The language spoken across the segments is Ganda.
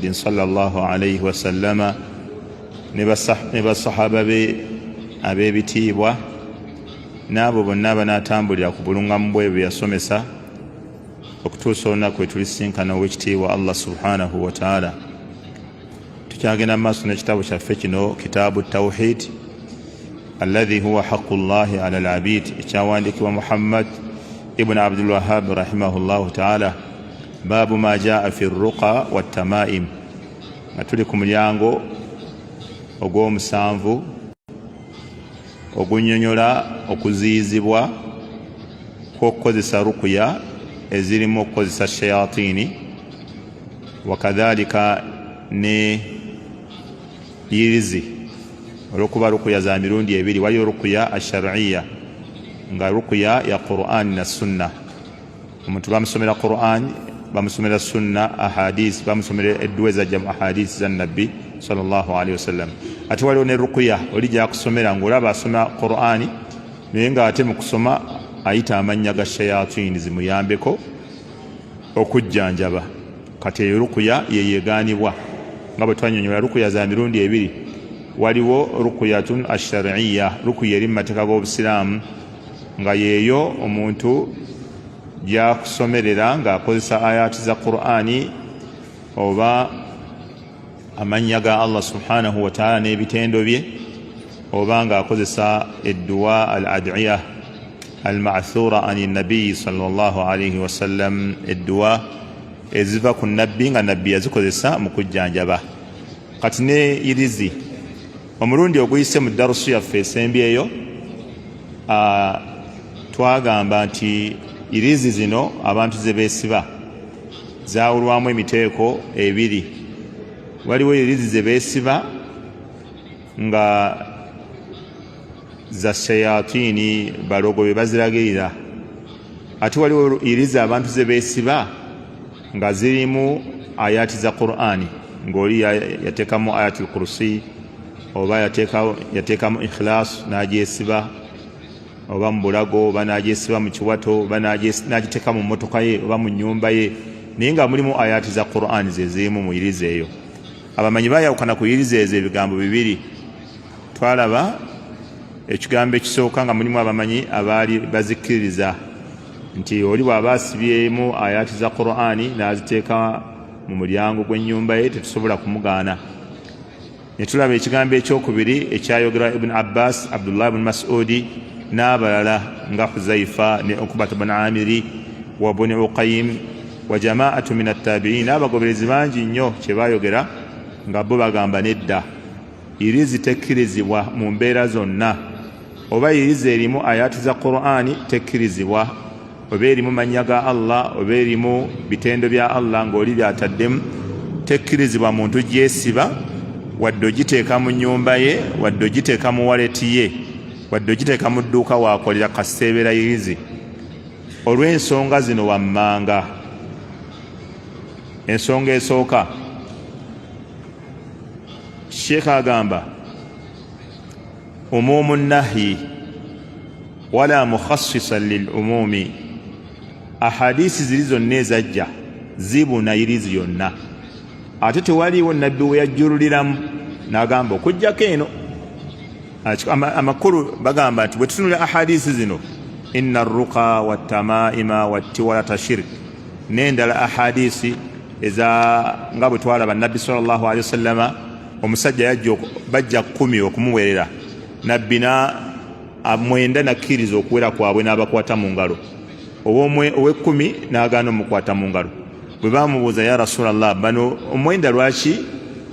Muhammadin sallallahu alaihi wasallama ne basahaba be ab'ebitiibwa n'abo bonna abanaatambulira ku bulungamu bwe bwe yasomesa okutuusa olunaku lwe tulisinkana ow'ekitiibwa Allah subhanahu wataala. Tukyagenda mu maaso n'ekitabo kyaffe kino, Kitaabu Tawhid alladhi huwa haqu llahi ala alabid, ekyawandiikibwa Muhammad Ibuni Abdulwahab rahimahullahu taala, baabu ma jaa fi ruqa wattamaim, nga tuli ku mulyango ogw'omusanvu ogunyonyola okuziyizibwa kw'okukozesa rukuya ezirimu okukozesa shayatini, wakadhalika ne yirizi, olwokuba rukuya za mirundi ebiri. Waliyo rukuya ashariya, nga rukuya ya Quran na Sunna, omuntu bamusomera Quran, bamusomera Sunna, ahadis, bamusomera edduwa ezajja mu ahadisi za Nabbi salllahalihi wasallam. Ate waliwo ne rukuya oli gyakusomera ngaolaba asoma Qurani, naye nga ate mu kusoma ayita amannya ga shayatini zimuyambeko okujjanjaba. Kati eyo rukuya yeyeganibwa. Nga bwe twanyonyola, rukuya za mirundi ebiri. Waliwo rukuyatun ashariya, rukuya eri mu mateeka g'obusiraamu, nga yeeyo omuntu gyakusomerera ng'akozesa ayati za Qur'ani oba amannya ga Allah subhanahu wataala n'ebitendo bye, oba ng'akozesa edduwa al adiya al mathura ani nabiyi sallallahu alaihi wasallam, edduwa eziva ku Nabbi nga Nabbi yazikozesa mu kujjanjaba. Kati ne irizi, omulundi oguyise mu darusu yaffe esembyeyo twagamba nti irizi zino abantu ze beesiba zaawulwamu emiteeko ebiri. Waliwo irizi ze beesiba nga za shayatini, balogo be baziragirira, ate waliwo irizi abantu ze beesiba nga zirimu ayati za Qur'ani, ng'oli yateekamu ayatul kursi oba yateekamu Ikhlas n'agyesiba oba mu bulago, oba n'agyesiba mu kiwato, oba n'agiteeka mu mmotoka ye oba mu nnyumba ye, naye nga mulimu ayati za Qur'ani ze zirimu mu irizi eyo. Abamanyi bayawukana ku irizi ezo ebigambo bibiri. Twalaba ekigambo ekisooka nga mulimu abamanyi abaali bazikkiririza nti oli bw'aba asibyemu ayati za Qur'ani n'aziteeka mu mulyango gw'ennyumba ye, tetusobola kumugaana. Ne tulaba ekigambo ekyokubiri ekyayogerwa Ibuni Abbas, Abdullah ibuni Masudi n'abalala nga Huzaifa ne Ukubat bun Amiri wa buni Uqayim wa jamaatu min attabiin n'abagoberezi bangi nnyo, kye bayogera nga bo bagamba nedda, irizi tekkirizibwa mu mbeera zonna. Oba irizi erimu ayati za Qur'ani tekkirizibwa, oba erimu mannya ga Allah oba erimu bitendo bya Allah ng'oli byataddemu, tekkirizibwa muntu gyesiba, wadde ogiteeka mu nnyumba ye, wadde ogiteeka mu waleti ye, wadde ogiteeka mu dduuka waakolera, kasita ebeera irizi, olw'ensonga zino wammanga. Ensonga esooka, Sheekh agamba, umumu nahyi wala mukhassisan lil umumi. Ahadisi ziri zonna ezajja zibuna irizi yonna, ate tewaliiwo Nabbi we yajjululiramu n'agamba okugjako eno. Amakulu bagamba nti bwe tutunula ahadisi zino, inna ruqa wattamaima wattiwalata shirk, n'endala ahadisi eza nga bwe twalaba Nabbi sallallahu alaihi wasallama, omusajja yajja, bajja 10 okumuwerera Nabbi, na mwenda nakkiriza okuwera kwabwe n'abakwata mu ngalo, ow'ekkumi n'agaana omukwata mu ngalo. Bwe bamubuuza, ya Rasulallah, bano omwenda lwaki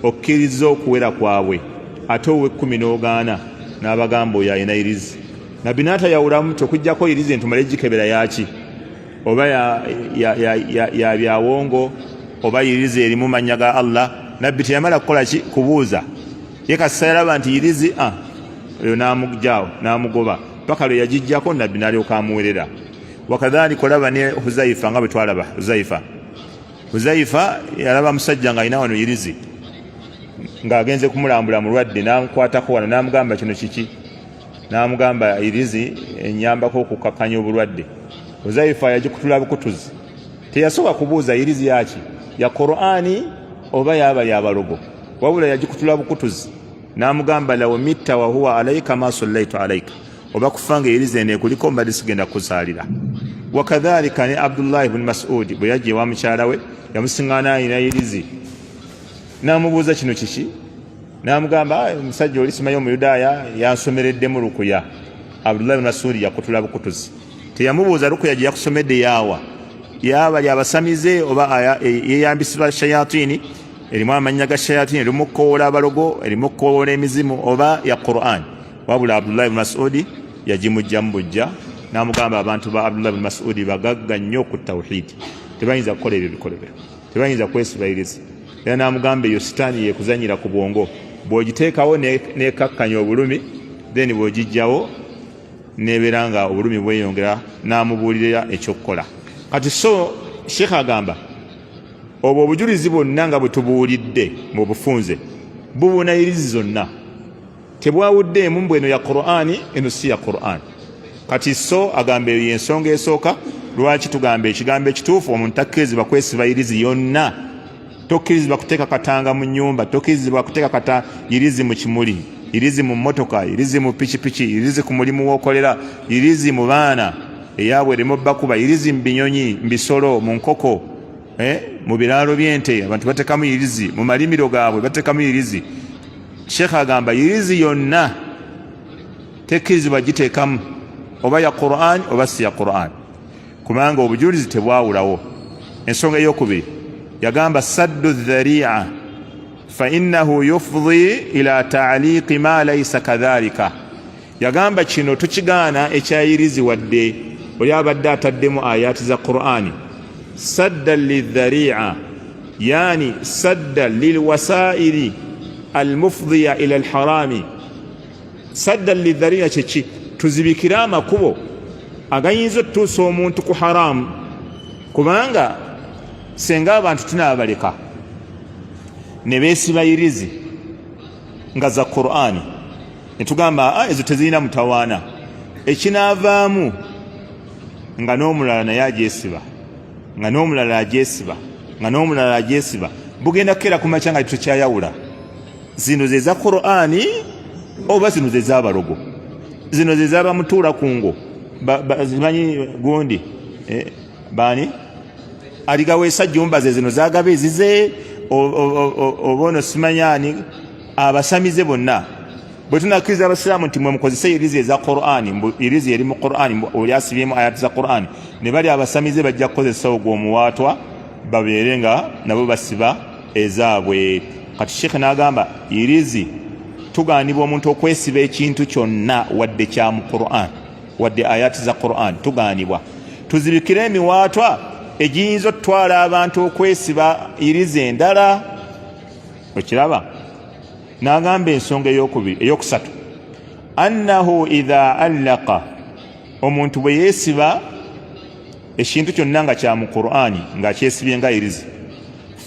okkiriza okuwera kwabwe ate ow'ekkumi n'ogaana? N'abagamba, oyo alina irizi. Nabbi n'atayawulamu ti okugjako irizi ntumale gikebera yaki, oba ya byawongo oba irizi erimu mannya ga Allah. Nabbi teyamala kukola ki? Kubuuza. Ye kasita yalaba nti irizi oyo, n'amugjawo n'amugoba paka lwe yagijjako, Nabbi n'alyoka amuwerera. Wakadhalika olaba ne Huzaifa, nga bwe twalaba Huzaifa. Huzaifa yalaba musajja ng'alina wano irizi, ng'agenze kumulambula mulwadde, n'amukwatako wano n'amugamba, kino kiki? N'amugamba, irizi enyambako okukakkanya obulwadde. Huzaifa yagikutula bukutuzi, teyasooka kubuuza irizi yaki, ya Qur'ani. oba yaaba yabalogo, wabula yagikutula bukutuzi n'amugamba, law mitta wahuwa alaika ma sallaitu alaika, oba kufa nga erizi eno ekuliko mbadde sigenda kukusaalira. Wakadhalika ne Abdullahi buni Masudi bwe yajja ewa mukyala we, yamusiŋŋaana alina irizi, n'amubuuza kino kiki, n'amugamba, ah, omusajja oli simanyi Omuyudaaya yansomereddemu rukuya. Abdullahi buni Masudi yakutula bukutuzi, teyamubuuza rukuya gye yakusomedde yaawa, yaabali abasamize oba yeyambisibwa shayatini, erimu amannya ga shayatini, erimu okukowoola abalogo, erimu okukowoola emizimu, oba ya Quran. Wabula Abdullahi bni Masudi yagimugjamu bujja n'amugamba, abantu ba Abdullahi bni Masudi bagagga nnyo ku tawhidi, tebayinza kukola ebyo bikolebero, tebayinza kwesibairiza. Era n'amugamba, eyo sitaani yekuzanyira ku bwongo, bw'ogiteekawo nekakkanya obulumi, then bw'ogijjawo nebeera nga obulumi bweyongera. N'amubuulira ekyokukola. Kati so Sheekh agamba, obwo obujulizi bwonna nga bwe tubuulidde mu bufunze bubunayirizi zonna, tebwawuddeemu mbu eno ya Qur'ani, eno si ya Qur'ani. Kati so agamba eyo yensonga esooka lwaki tugamba ekigambo ekituufu, omuntu takkirizibwa kwesiba yirizi yonna, tokkirizibwa kuteeka katanga mu nyumba, tokkirizibwa kuteeka kata yirizi mu kimuli, yirizi mu mmotoka, yirizi mu pikipiki, yirizi ku mulimu w'okolera, yirizi mu baana eyaabwe erimu bakuba, yirizi mu binyonyi, mu bisolo, mu nkoko, mu biraalo by'ente abantu batekamu yirizi, mu malimiro gaabwe batekamu yirizi. Sheekh agamba yirizi yonna tekkirizibwa giteekamu, oba ya Quran oba si ya Quran, kubanga obujulizi tebwawulawo. Ensonga eyokubiri yagamba, saddu dharia fa innahu yufdi ila taaliqi ma laisa kadhalika. Yagamba kino tukigaana ekyayirizi, wadde oli abadde ataddemu ayati za Qur'ani. Sadda lidharia, yani sadda lilwasaili almufdiya ila alharami. Sadda lidharia kyeki? Tuzibikire amakubo agayinza otutuusa omuntu ku haramu, kubanga senga abantu tunaabaleka ne beesiba irizi nga za Qur'ani, netugamba, ah, ezo tezirina mutawaana, ekinaavaamu nga n'omulala naye agyesiba, nga n'omulala agyesiba, nga n'omulala agyesiba, bugenda kukeera ku makya nga tetukyayawula zino ze za Qur'ani oba zino ze z'abalogo, zino ze z'abamutuula ku ngo zimanyi gundi, baani aligaweesa jumba ze zino zagaba ezize, oba ono simanyani abasamize bonna. Bwe tunakkiriza abasiraamu nti mwe mukozese irizi eza Qur'ani, mbu irizi eri mu Qur'ani, mbu oli asibyemu ayati za Qur'ani, ne bali abasamize bajja kukozesa ogwo omuwaatwa babeere nga nabo basiba ezaabwe. Kati Sheikh n'agamba, irizi tugaanibwa omuntu okwesiba ekintu kyonna, wadde kya mu Qur'an, wadde ayati za Qur'an, tugaanibwa tuzibikire emiwaatwa egiyinza okutwala abantu okwesiba irizi endala. Okiraba? N'agamba ensonga eyokubiri, eyokusatu, annahu idha allaqa, omuntu bwe yeesiba ekintu kyonna nga kya mu Qur'ani, nga kyesibye nga irizi,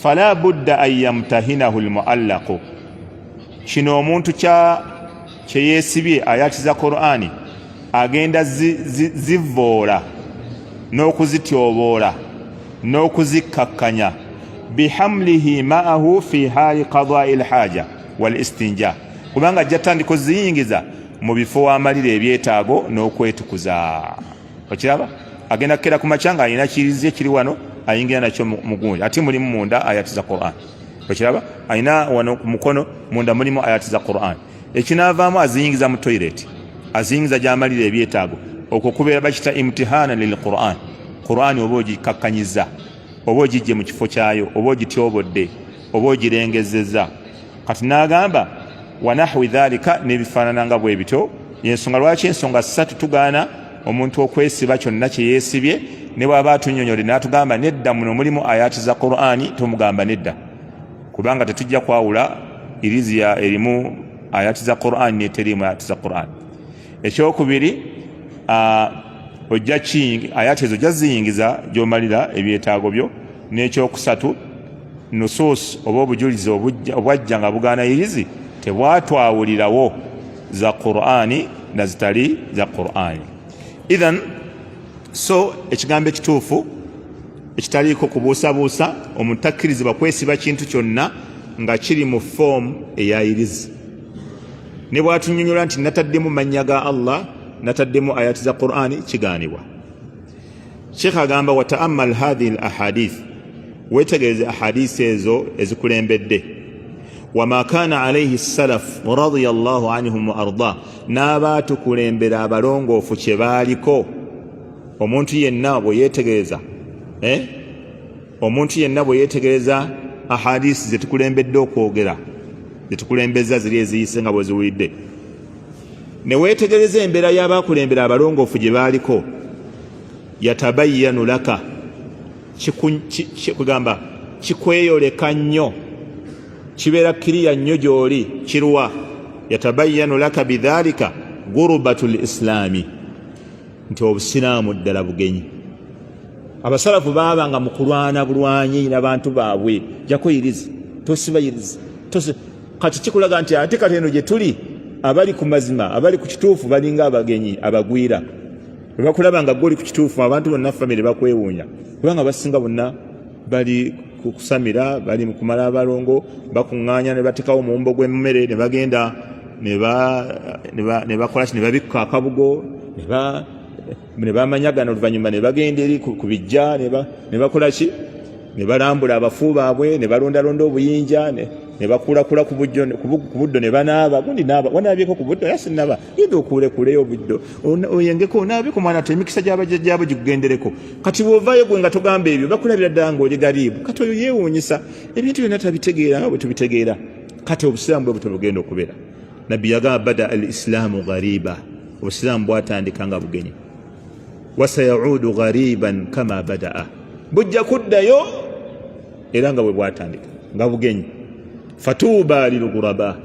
fala budda an yamtahinahu lmuallaqu, kino omuntu kyeyeesibye ayati za Qur'ani agenda zivvoola n'okuzityoboola n'okuzikkakkanya, bihamlihi ma'ahu fi hali qadai lhaja wal istinja, kubanga ajja tandika oziyingiza mu bifo wamalira ebyetaago n'okwetukuza. Okiraba? Agenda kukera ku makya ng'alina kirizi ekiri wano, ayingira nakyo mugundi, ate mulimu munda ayati za Quran. Okiraba? Alina wano ku mukono, munda mulimu ayati za Quran. Ekinaavaamu aziyingiza mu toilet, aziyingiza gyamalira ebyetaago. Okwo kubeera bakita imtihana lil Quran. Quran oba ogikakkanyiza, oba ogijje mu kifo kyayo, oba ogityobodde, oba ogirengezeza. Kati n'agamba wanahwi dhalika, n'ebifaanana nga bwe bityo. Yensonga lwaki ensonga ssatu tugaana omuntu okwesiba kyonna kye yeesibye, ne bw'aba atunyonyole n'atugamba nedda, muno mulimu ayati za Qur'ani, tumugamba nedda, kubanga tetujja kwawula iriziya erimu ayati za Qur'ani neteriimu ayati za Qur'ani. Ekyokubiri, ojja ayati ezo ojja ziyingiza gy'omalira ebyetaago byo. N'ekyokusatu, nusuus oba obujulizi obwajja nga bugaana irizi tebwatwawulirawo za Qur'ani na zitali za Qur'ani. Idhan so ekigambo ekituufu Ekitaliiko kubuusabuusa, omuntu takkirizibwa kwesiba kintu kyonna nga kiri mu foomu eya irizi, ne bwatunyonyola nti nataddemu mannya ga Allah, nataddemu ayati za Qur'ani, kigaanibwa. Sheikh agamba, wataamal hathihi l ahadith, wetegereze ahadisi ezo ezikulembedde, wama kana alaihi salaf radiyallahu anhum wa arda, n'abaatukulembera abalongoofu kye baaliko. Omuntu yenna bwe yeetegereza, eh? Omuntu yenna bwe yeetegereza ahadisi zetukulembedde okwogera, zetukulembeza ziri eziyise nga bweziwulidde, ne weetegereza embeera y'abakulembera abalongoofu gye baaliko, yatabayanu laka, kugamba kikweyoleka nnyo, kibeera kiriya nnyo gy'oli. Kiruwa? Yatabayanu laka bidhalika gurubatu lislaami, nti obusiraamu ddala bugenyi. Abasalafu baabanga mu kulwana bulwanyi n'abantu baabwe, jako yirizi tosiba yirizi tosi. Kati kikulaga nti ate kati eno gye tuli, abali ku mazima, abali ku kituufu, balinga abagenyi abagwira. Bwe bakulaba nga gwoli ku kituufu, abantu bonna famire bakwewuunya, kubanga basinga bonna bali kusamira, bali mu kumala abalongo, bakuŋŋaanya ne batekawo omuwumbo gw'emmere ne bagenda ne bakola ki, ne babikka akabugo, ne bamanyagana, oluvannyuma ne bagenda eri ku bijja ne bakola ki, ne balambula abafu baabwe, ne balondalonda obuyinja, ne bakulakula ku buddo ne banaaba. Gundi naaba, wanaabyeko ku buddo? Yasinaba, genda okuulekuleyo obuddo, oyengeko, onaabeko, mwana te emikisa gyabajjajjaabo gikugendereko. Kati bw'ovaayo gwe nga togamba ebyo, bakulabira ddala ng'oli gariibu. Kati oyo yeewuunyisa, ebintu byonna tabitegeera nga bwe tubitegeera. Kati obusiraamu bwe butyo bugenda okubeera. Nabbi yagamba, bada al islaamu ghariba, obusiraamu bwatandika nga bugenyi, wasayaudu ghariban kama badaa, bujja kuddayo era nga bwe bwatandika nga bugenyi. Fatuuba lilghuraba,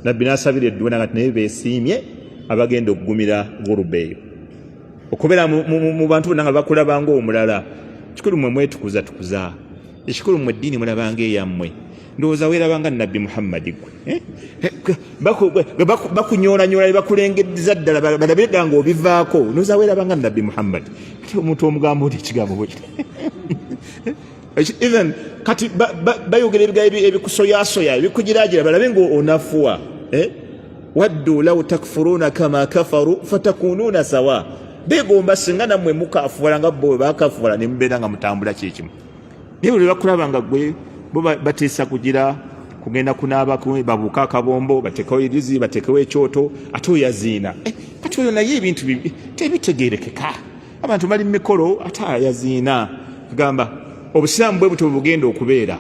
nabbi n'asabira edduwa nagati naye beesiimye abagenda okugumira ghuruba eyo, okubeera mu bantu bonna nga bakulaba ng'omulala. Kikulu mwe mwetukuza tukuza, ekikulu mwe eddiini mulabanga eyammwe. Ndowooza weerabanga nabbi Muhammadi gwe, eh? Bakunyoolanyola ne bakulengeza ddala, balabire ddala ng'obivaako. Ndowooza weerabanga nabbi Muhammadi. Ate omuntu omugamba oti ekigambo bwe even kati bayogera ebigambo ebikusoyasoya, ebikugiragira, balabe ng'onafuwa, eh? Waddu law takfuruuna kama kafaru fatakunuuna sawa, begomba singa nammwe mukafuwala nga bo bwe bakafuwala, ne mubeera nga mutambula kyekimu. Naye buli bakulaba nga gwe, bo bateesa kugira kugenda kunaaba, babuuka akabombo, batekewo erizi, batekewo ekyoto, ate oyo yaziina. Eh, kati oyo naye ebintu tebitegerekeka, abantu bali mu mikolo ate ayaziina. Gamba obusiraamu bwe butyo bugenda okubeera.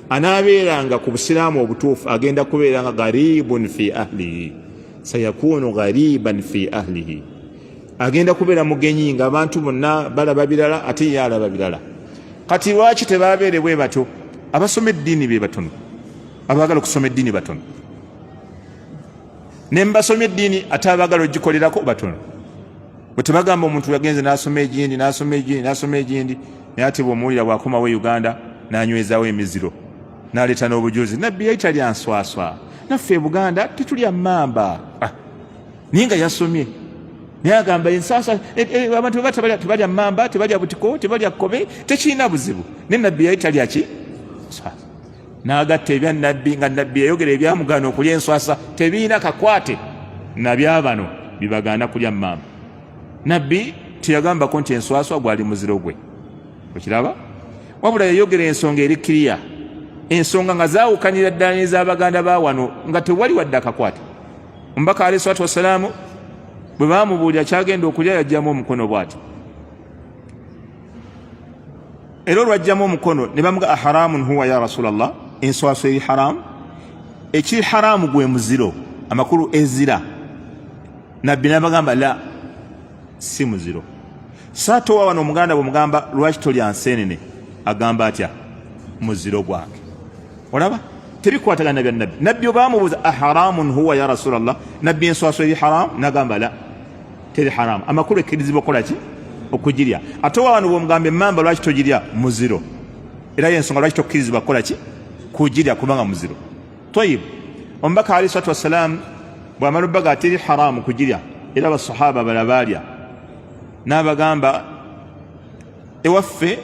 Anaabeeranga ku busiraamu obutuufu agenda kubeera nga garibun fi ahlihi, sayakunu gariban fi ahlihi, agenda kubeera mugenyi ng'abantu bonna balaba birala ate ye alaba birala. Kati lwaki tebabeere bwe batyo? Abasoma eddiini be batono, abaagala okusoma eddiini batono, ne mbasomye eddiini ate abaagala ogikolerako batono. Bwe tebagamba omuntu yagenze n'asoma egindi, n'asoma egindi, n'asoma egindi, naye ate bw'omuwulira bw'akomawo e Uganda n'anywezaawo emiziro, n'aleeta n'obujuzi, nabbi yali talya nswaswa, naffe e Buganda tetulya mmamba. Ah, naye nga yasomye, naye agamba ensasa, eh, eh, abantu beba tebalya mmamba, tebalya butiko, tebalya kkobe, tekirina buzibu, naye nabbi yali talya ki? N'agatta ebya nabbi, nga nabbi yayogera ebyamugaana okulya enswasa tebiina kakwate nabyabano bibagaana kulya mmamba. Nabbi teyagambako nti enswaswa gwali muziro gwe, okiraba? Wabula yayogera ensonga eri kiriya, ensonga nga zaawukanira ddala n'ez'abaganda ba wano, nga tewali wadde akakwate. Omubaka alayhi salatu wassalaamu bwe baamubuulira kyagenda okulya, yajjamu omukono bw'ati, era olwajjamu omukono ne bamuga, aharamun huwa ya rasulallah, enswaso eri haramu? Ekiri haramu gwe muziro, amakulu ezira. Nabbi nabagamba, la, si muziro. Saatowa wano omuganda bwemugamba lwaki tolya nseenene, agamba atya? Muziro gwange. Olaba tebikwatagana bya nabbi. Nabbi obamubuuza, aharamun huwa ya rasulallah, nabbi enswaso eri haramu? Nagamba, la, teri haramu, amakulu ekkirizibwa okukola ki? Okugirya. Ate wa wano bwomugamba emmamba lwaki togirya? Muziro. Era yensonga lwaki tokkirizibwa kukola ki? Kugirya, kubanga muziro. Tayib, omubaka alayhi salatu wassalaamu bwamala obbaga teri haramu kugirya, era abasahaba bala baalya, n'abagamba ewaffe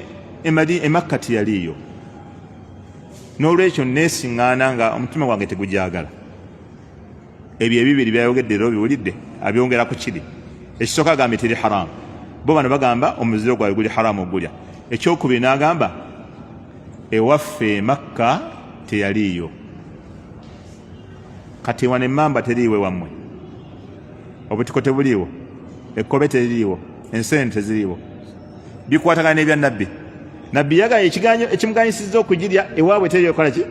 Emakka teyaliiyo, n'olwekyo neesiŋŋaana nga omutima gwange tegugyagala. Ebyo ebibiri byayogedde era obiwulidde, abyongera ku kiri ekisooka, agambye teri haramu. Bo bano bagamba omuziro gwawe guli haramu ogulya. Ekyokubiri n'agamba ewaffe Emakka teyaliiyo. Kati wano emmamba teriiwe wammwe, obutiko tebuliiwo, ekkobe teririiwo, ensene teziriiwo. Bikwatagana n'ebya Nabbi. Nabbi yagala ekimuganyisizza okugirya ewaabwe teriyo kola ki.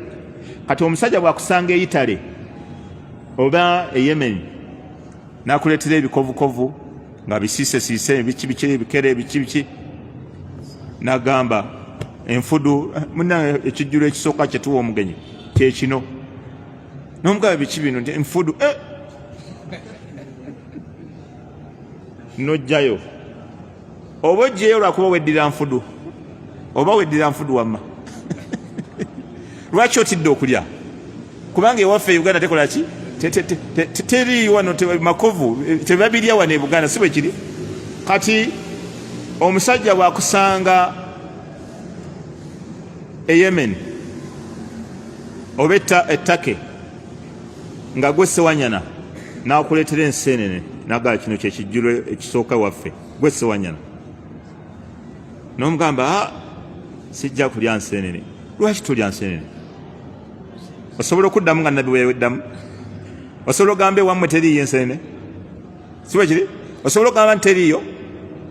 Kati omusajja bwakusanga eyitale oba eyemeni nakuleetera ebikovukovu nga bisiisesiise, biki biki, ebikere biki biki, nagamba enfudu munange, ekijjulo ekisooka kyetuwa omugenyi kyekino. Nomugaba biki bino nti enfudu, eh! Nojjayo oba ojjeyo lwakuba weddira nfudu, oba weddira nfudu wamma lwaki otidde okulya? Kubanga ewaffe e Uganda tekola ki, teri wano makovu tebabirya wano e Buganda, si bwe kiri? Kati omusajja bwakusanga e Yemen oba ettake nga gwe Sewanyana, nakuleetera enseenene, nagala kino kyekijjulo ekisooka waffe, gwe Sewanyana nomugamba, ah, sijja kulya nseenene. Lwaki tolya nseenene? Osobola okuddamu nga Nabbi weyaweddamu? Osobola ogamba ewammwe teriiyo enseenene, si bwe kiri? Osobola okugamba nti teriiyo?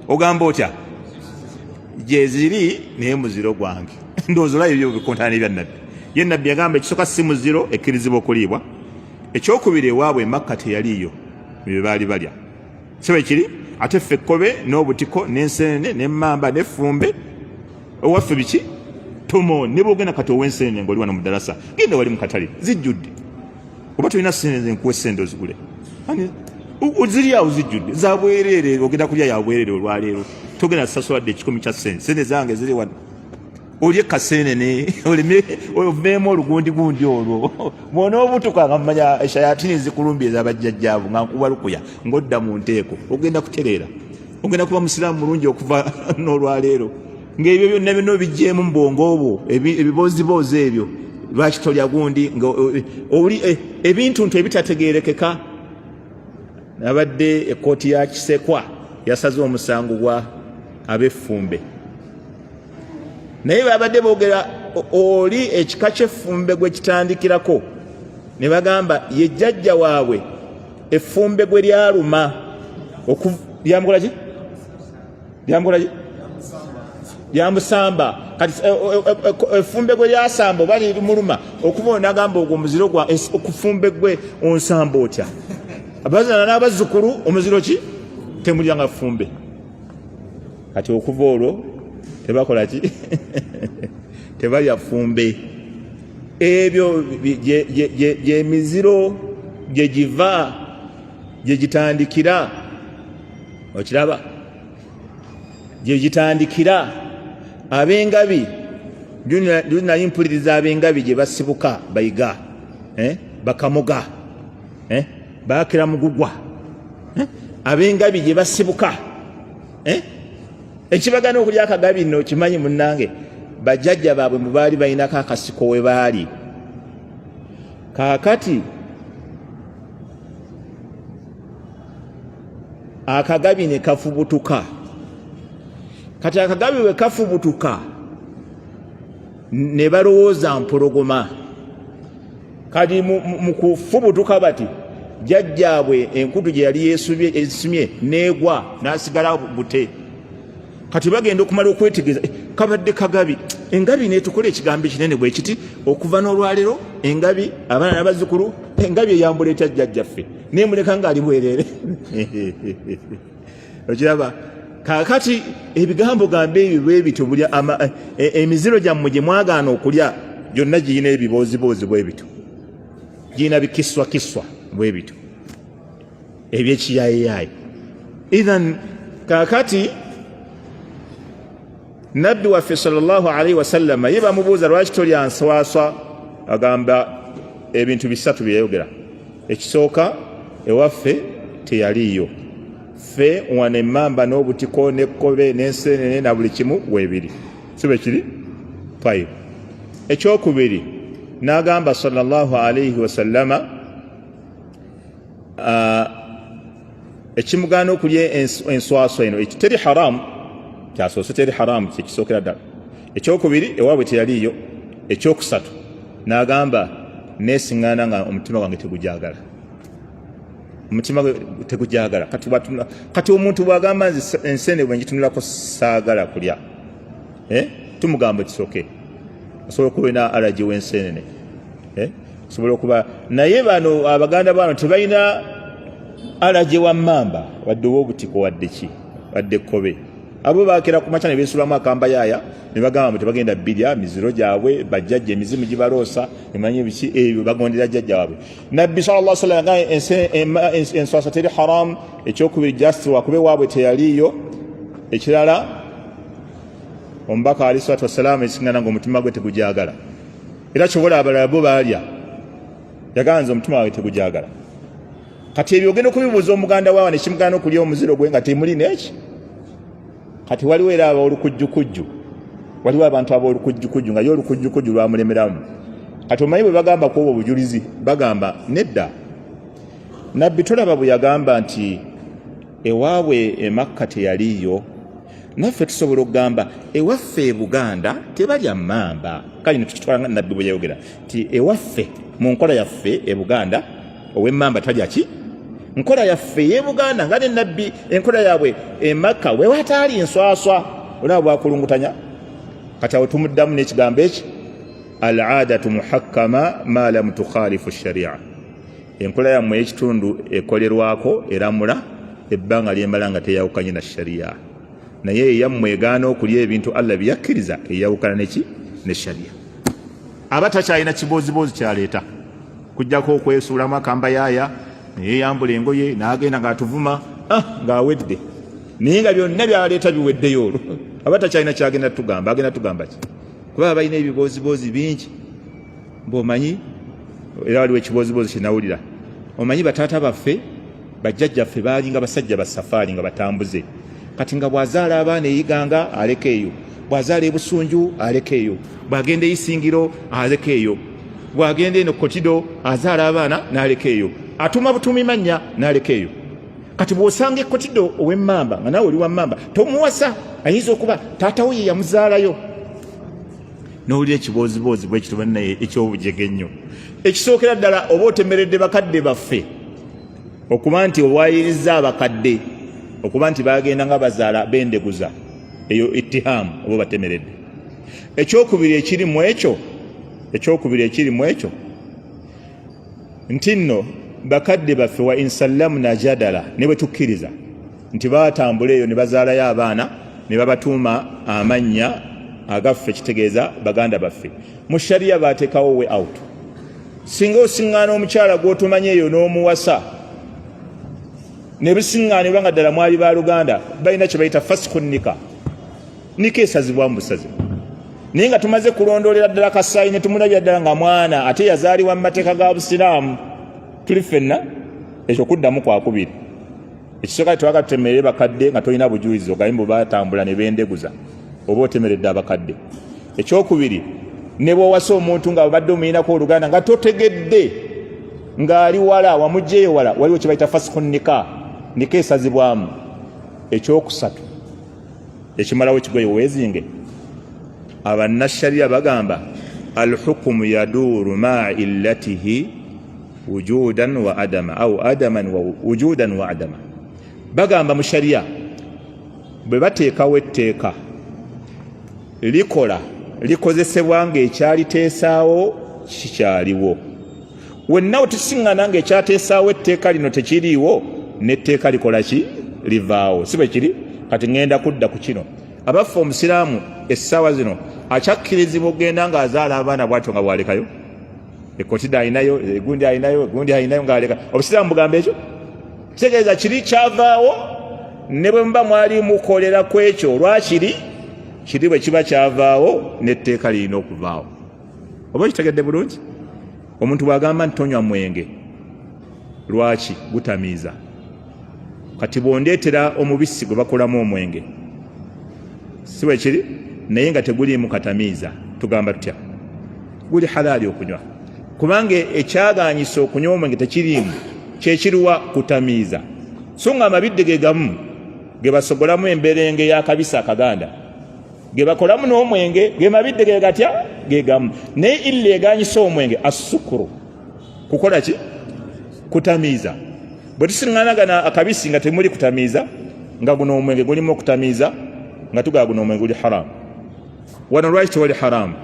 Ogamba otya? Gyeziri, naye muziro gwange. Ndowooza olaba ebyo bikontana n'ebya Nabbi. Ye Nabbi yagamba ekisooka si muziro, ekkirizibwa okuliibwa. Ekyokubiri, ewaabwe Emakka teyaliiyo bye baali balya, si bwe kiri? Ate ffe ekkobe n'obutiko n'ensenene n'emmamba n'effumbe ewaffe biki tomo. Ne bwogenda kati ow'ensenene ng'oli wano mu ddalasa, genda wali mu katale, zijjudde. Oba tolina sente, nze nkuwa esente ozigule, ziri awo zijjudde, zabwereere. Ogenda kulya yabwereere olwaleero, togenda sasula dde 100 kya sente. Sente zange ziri wano, olye kaseenene oleme oveemu olugundigundi olwo. Bw'onoobutuka nga mumanya eshayatini zikulumbye ezabajjajjaabo nga nkuba lukuya ng'odda mu nteeko, ogenda kutereera, ogenda kuba musiraamu mulungi okuva n'olwaleero, ng'ebyo byonna byonna obiggyemu mu bwongo obwo ebibooziboozi ebyo. Lwaki tolya gundi nga oli ebintu ntu ebitategeerekeka? Nabadde ekkooti ya Kisekwa, yasaze omusango gwa ab'effumbe, naye babadde boogera oli ekika ky'effumbe gwe kitandikirako, ne bagamba ye jjajja waabwe effumbe gwe lyaluma lyamukola ki, lyamukola ki, lyamusamba. Kati eh, eh, eh, effumbe gwe lyasamba oba lirimuluma okuva oyo nagamba ogwo omuziro gwa okufumbe gwe onsamba otya? Abazana n'abazzukulu omuziro ki, temulya nga ffumbe. Kati okuva olwo tebakola ki, tebalya ffumbe. Ebyo gyemiziro gye giva, gye gitandikira, okiraba, gye gitandikira. Ab'engabi, nali mpuliriza ab'engabi gye basibuka, bayiga, eh? Bakamuga, eh? Bakira mugugwa, eh? Ab'engabi gye basibuka, eh? Ekibagana okulya akagabi nno okimanyi munnange, bajjajja baabwe mu baali balinako akasiko we baali. Kaakati akagabi ne kafubutuka. Kati akagabi bwe kafubutuka ne balowooza mpologoma. Kati mu kufubutuka bati jjajjaabwe enkutu gye yali yeesumye n'egwa, n'asigala bute. Kati bagenda okumala okwetegereza, eh, kabadde kagabi, engabi netukola ekigambo ekinene bwe kiti. Okuva n'olwaleero engabi, abaana n'abazzukulu, engabi eyambula etya jjajjaffe nemuleka ng'ali bwereere? Okiraba? Kakati ebigambo gamba ebyo bwe bityo bulya eh, emiziro gyammwe gye mwagaana okulya gyonna girina ebibooziboozi bwe bityo, girina bikiswakiswa bwe bityo ebyekiyayiyayi. Ithan kakati Nabbi waffe sallallahu alaihi wasallama ye bamubuuza lwaki tolya nswaswa, agamba ebintu bisatu byeyayogera. Ekisooka, ewaffe teyaliiyo. Ffe wano emmamba n'obutiko n'ekkobe n'enseenene na buli kimu weebiri. Si bwe kiri? Tayib. Ekyokubiri n'agamba sallallahu alaihi wasallama, ekimugaana okulya enswaswa eno teri haramu, kyasoose teri haramu, kyekisookera ddala. Ekyokubiri, ewaabwe teyaliiyo. Ekyokusatu n'agamba, neesiŋŋaana nga omutima gwange tegujagala, omutima gwe tegujagala. Kati omuntu bw'agamba nze ensene bwe ngitunulako saagala kulya, tumugamba kisoke, osobola okuba olina alaji w'ensenene, Osobola okuba, naye bano abaganda bano tebalina alaje wa mmamba, wadde ow'obutiko, wadde ki, wadde ekkobe. Abo bakera ku makya ne beesulamu akambayaaya ne bagamba mbu tebagenda birya, miziro gyabwe, bajjajja emizimu gibaloosa, emanyi biki ebyo, bagondera jjajja waabwe. Nabbi sallallahu alaihi wasallam yagamba enswasa teri haramu. Ekyokubiri, just wakuba ewaabwe teyaliiyo. Ekirala, omubaka alayhi salatu wassalaamu esiŋŋana nga omutima gwe tegujagala, era kyobola abalala bo baalya, yagamba nze omutima wange tegujagala. Kati ebyo ogenda okubibuuza omuganda waawa nekimugaana okulya omuziro gwe nga temuli neki. Kati waliwo era abaolukujjukujju, waliwo abantu abaolukujjukujju nga ye olukujjukujju lwamulemeramu. Kati omanyi bwe bagamba ku obwo obujulizi, bagamba nedda, Nabbi tolaba bwe yagamba nti ewaabwe e Makka teyaliiyo, naffe tusobola okugamba ewaffe e Buganda tebalya mmamba. Kale netukitwala nga Nabbi bwe yayogera nti ewaffe mu nkola yaffe e Buganda ow'emmamba talya ki, nkola yaffe ey'e Buganda nga ne Nabbi enkola yaabwe e Makka wewataali nswaswa, olaba bwakulungutanya. Kati awo tumuddamu n'ekigambo eki, al-aadatu muhakkama ma lam tukhalifu sharia, enkola yammwe ey'ekitundu ekolerwako eramula ebbanga lyemala nga teyawukanye na sharia, naye eyammwe egaana okulya ebintu Allah bye yakkiriza eyawukana neki ne sharia. Aba takyalina kibooziboozi kyaleeta kujjako okwesuulamu akambayaaya neyeyambula engoye n'agenda ng'atuvuma, ng'awedde, naye nga byonna byaleeta biweddeyo. Olwo aba takyalina kyagenda tugamba, agenda tugamba ki? Kuba balina ebibooziboozi bingi. Mbu omanyi, era waliwo ekibooziboozi kyenawulira, omanyi bataata baffe, bajjajjaffe baalinga basajja ba safaari nga batambuze, kati nga bw'azaala abaana eyiganga aleka eyo, bw'azaala ebusunju aleka eyo, bw'agenda eyisingiro aleka eyo, bw'agenda eno Kotido azaala abaana n'aleka eyo, atuma butumi mannya n'aleka eyo. Kati bw'osanga ekotido ow'emmamba nga naawe oli wa mmamba, tomuwasa, ayinza okuba taata we ye yamuzaalayo. N'owulira ekibooziboozi bwe kityo bannaye eky'obujega ennyo. Ekisookera ddala, oba otemeredde bakadde baffe okuba nti obwayirizza abakadde okuba nti bagenda nga bazaala bendeguza, eyo ittihaamu, oba obatemeredde. Ekyokubiri ekiri mu ekyo, ekyokubiri ekiri mu ekyo nti nno bakadde baffe, wa insallamna jadala, ne bwe tukkiriza nti baatambula eyo ne bazaalayo abaana ne babatuuma amannya agaffe, kitegeeza baganda baffe, mu sharia baateekawo way out. Singa osiŋŋaana omukyala gw'otomanyi eyo n'omuwasa ne bisiŋŋaanibwa nga ddala mwali baluganda, balina kye bayita fasikhu nika, nika esazibwa mu busazi, naye nga tumaze kulondoolera ddala kasaayi ne tumulabira ddala nga mwana ate yazaalibwa mu mateeka ga Busiraamu. Tuli ffenna ekyo kuddamu kwakubiri. Ekisooka, tetwagala tutemerere bakadde nga tolina bujulizi ogambe mbu batambula ne bendeguza, oba otemeredde abakadde. Ekyokubiri, ne bw'owasa omuntu nga obadde omuyinako oluganda nga totegedde ng'ali wala, wamugjeyo wala, waliwo kye bayita fasikhu nika, nika esazibwamu. Ekyokusatu ekimalawo ekigoye weezinge, abannasharia bagamba alhukumu yaduuru maa illatihi wujudan wa adama au adaman wa wujudan wa adama. Bagamba mu sharia bwe bateekawo etteeka likola, likozesebwa ng'ekyaliteesaawo kikyaliwo. Wenna wetusiŋŋana ng'ekyateesaawo etteeka lino tekiriiwo, n'etteeka likola ki? Livaawo. Si bwe kiri? Kati ŋŋenda kudda ku kino. Abaffe, omusiraamu essaawa zino akyakkirizibwa okugenda ng'azaala abaana bw'atyo nga bw'alekayo ekotida alinayo, egundi alinayo, egundi alinayo, ng'aleka? Obusiraamu bugamba ekyo? Kitegeeza kiri kyavaawo. Ne bwe muba mwali mukolera ku ekyo, olwakiri kiri bwe kiba kyavaawo, n'etteeka lirina okuvaawo. Oba okitegedde bulungi? Omuntu bw'agamba nti tonywa mwenge, lwaki? Gutamiiza. Kati bw'ondeetera omubisi gwe bakolamu omwenge, si bwe kiri? Naye nga teguliimu katamiiza, tugamba tutya? Guli halaali okunywa, kubanga ekyaganyisa okunywa omwenge tekiriimu, kyekiruwa? Kutamiiza. So nga amabidde ge gamu ge basogolamu emberenge y'akabisi akaganda, ge bakolamu n'omwenge, ge mabidde ge gatya? Ge gamu. Naye illa eganyisa omwenge assukuru, kukola ki? Kutamiiza. Bwe tusiŋŋanagana akabisi nga temuli kutamiiza, nga guno omwenge gulimu okutamiiza, nga tugaba guno omwenge guli haramu. Wano lwaki tewali haramu?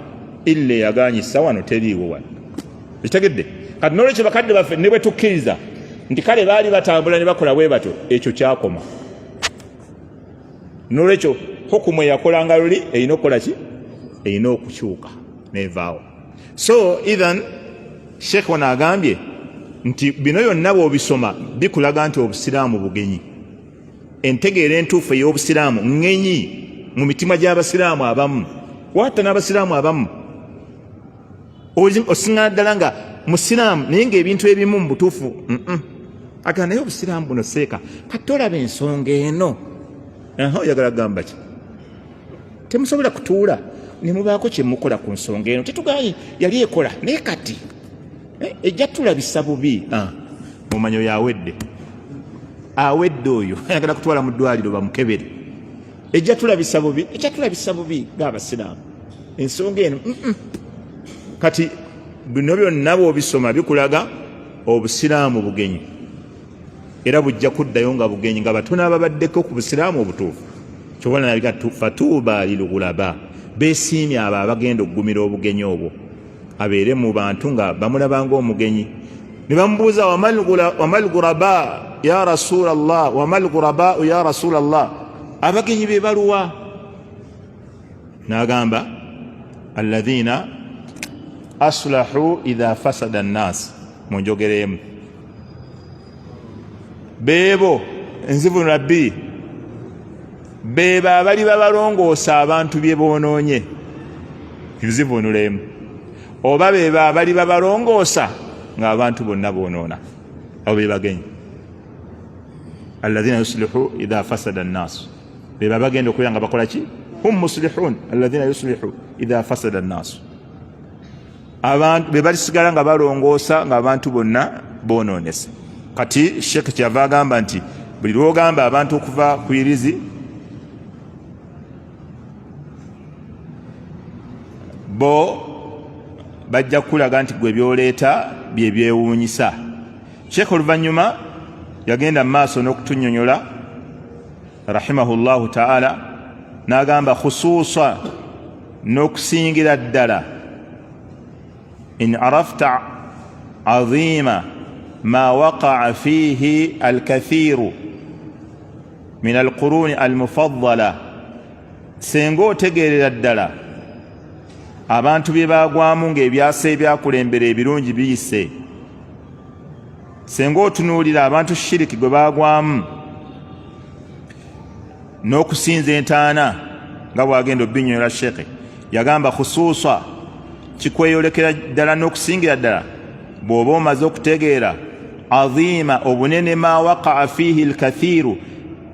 Illa eyaganyisa wano teriiwo wano, ekitegedde? Kati nolwekyo bakadde baffe ne bwe tukkiriza nti kale baali batambula ne bakola bwe batyo, ekyo kyakoma. Nolwekyo hukumu eyakolanga luli erina okukola ki? Erina okukyuka nevaawo. So ithan sheekh wano agambye nti bino byonna bw'obisoma bikulaga nti obusiraamu bugenyi. Entegeera entuufu ey'obusiraamu ŋŋenyi mu mitima gy'abasiraamu abamu, watta n'abasiraamu abamu osiŋŋana ddala nga musiraamu, naye ng'ebintu ebimu mu butuufu aga naye obusiraamu buno seeka. Kati tolaba ensonga eno, oyagala kugamba ki? Temusobola kutuula ne mubaako kye mukola ku nsonga eno? Tetugaanye yali ekola, naye kati ejja tulabisa bubi. Mumanyi oyo awedde, awedde oyo ayagala kutwala mu ddwaliro bamukebere. Ejja tulabisa bubi, ejja tulabisa bubi ng'abasiraamu ensonga eno. Kati bino byonna bw'obisoma bikulaga obusiraamu bugenyi, era bujja kuddayo nga bugenyi, nga batono ababaddeko ku busiraamu obutuufu. Kyobona nabiga fatuuba lilghuraba, besiimye abo abagenda okugumira obugenyi obwo, abeere mu bantu nga bamulaba ng'omugenyi. Ne bamubuuza, wamal ghuraba ya rasulallah, wamal ghurabau ya rasulallah, abagenyi be baluwa? N'agamba, alladhina aslahu idha fasada nnas. Mu njogera emu, beebo enzivunula bbiri, beebo abali babalongoosa abantu bye boonoonye, nzivunula emu, oba beebo abali babalongoosa ng'abantu bonna boonoona, abo be bagenyi. Alladhina yuslihu idha fasada nnaas, beba bagenda okubeera nga bakola ki? Hum muslihun, alladhina yuslihu idha fasada nnaasu, abantu be balisigala nga balongoosa ng'abantu bonna boonoonese. Kati sheekh kyava agamba nti buli lwogamba abantu okuva ku irizi, bo bajja kukulaga nti gwe byoleeta bye byewuunyisa. Sheekh oluvannyuma yagenda mu maaso n'okutunyonyola rahimahullahu taala, n'agamba khusuusa n'okusingira ddala, in arafta azima ma waqaa fiihi alkathiru min alquruni almufaddala, senga otegeerera ddala abantu bye baagwamu ng'ebyasa ebyakulembera ebirungi biyise, senga otunuulira abantu shiriki gwe baagwamu n'okusinza entaana, nga bw'agenda obinyonyola. Sheekhe yagamba khusuusa kikweyolekera ddala n'okusingira ddala bw'oba omaze okutegeera azima obunene ma waqaa fiihi lkathiiru,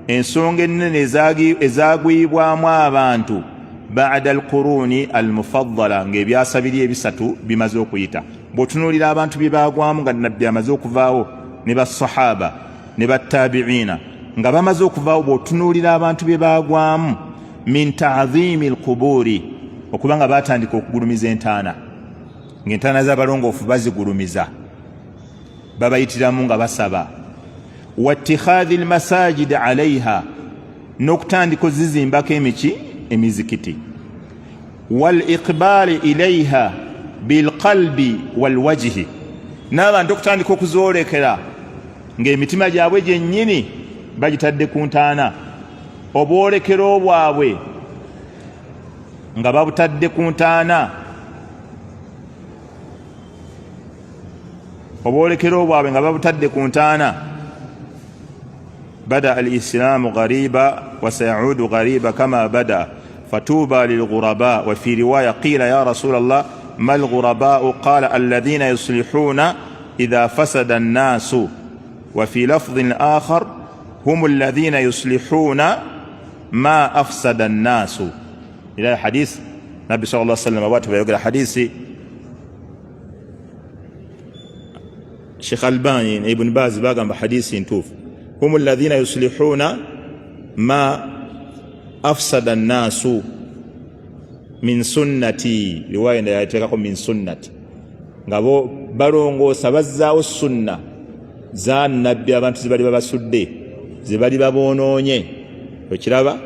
ensonga ennene ezagwibwamu abantu bada alquruni almufaddala, ng'ebyasa biri ebisatu bimaze okuyita. Bw'otunuulira abantu bye baagwamu nga nabbi amaze okuvaawo, ne basahaba ne battabiina nga bamaze okuvaawo, bw'otunuulira abantu bye baagwamu min taadhimi alqubuuri, okuba nga baatandika okugulumiza entaana, ng'entaana z'abalongoofu bazigulumiza, babayitiramu nga basaba, wattikhadhi almasajid alaiha, n'okutandika ozizimbako emiki emizikiti, wal iqbaali ilaiha bilqalbi walwajhi, n'abantu okutandika okuzoolekera ng'emitima gyabwe gyennyini bagitadde ku ntaana, obwolekero bwabwe nga babutadde ku ntaana, obwolekero bwabwe nga babutadde ku ntaana. Bada alislaamu ghariba wasayaudu ghariba kama bada, fatuuba lilghuraba. Wa fi riwaya qila ya rasula llah, ma lghurabau? Qala alladhina yuslihuna idha fasada nnaasu. Wa fi lafdhin akhar hum alladhina yuslihuna ma afsada nnaasu. Era hadisi Nabbi sal llah sallama bwati bweyayogera, hadisi Sheikh Albani ne Ibn Baz bagamba hadisi ntuufu, hum alladhina yuslihuna ma afsada nnaasu min sunnati. Riwaya endala yateekako min sunnati, nga bo balongoosa, bazzaawo sunna za Nabbi abantu zebali babasudde, zebali baboonoonye. Okiraba,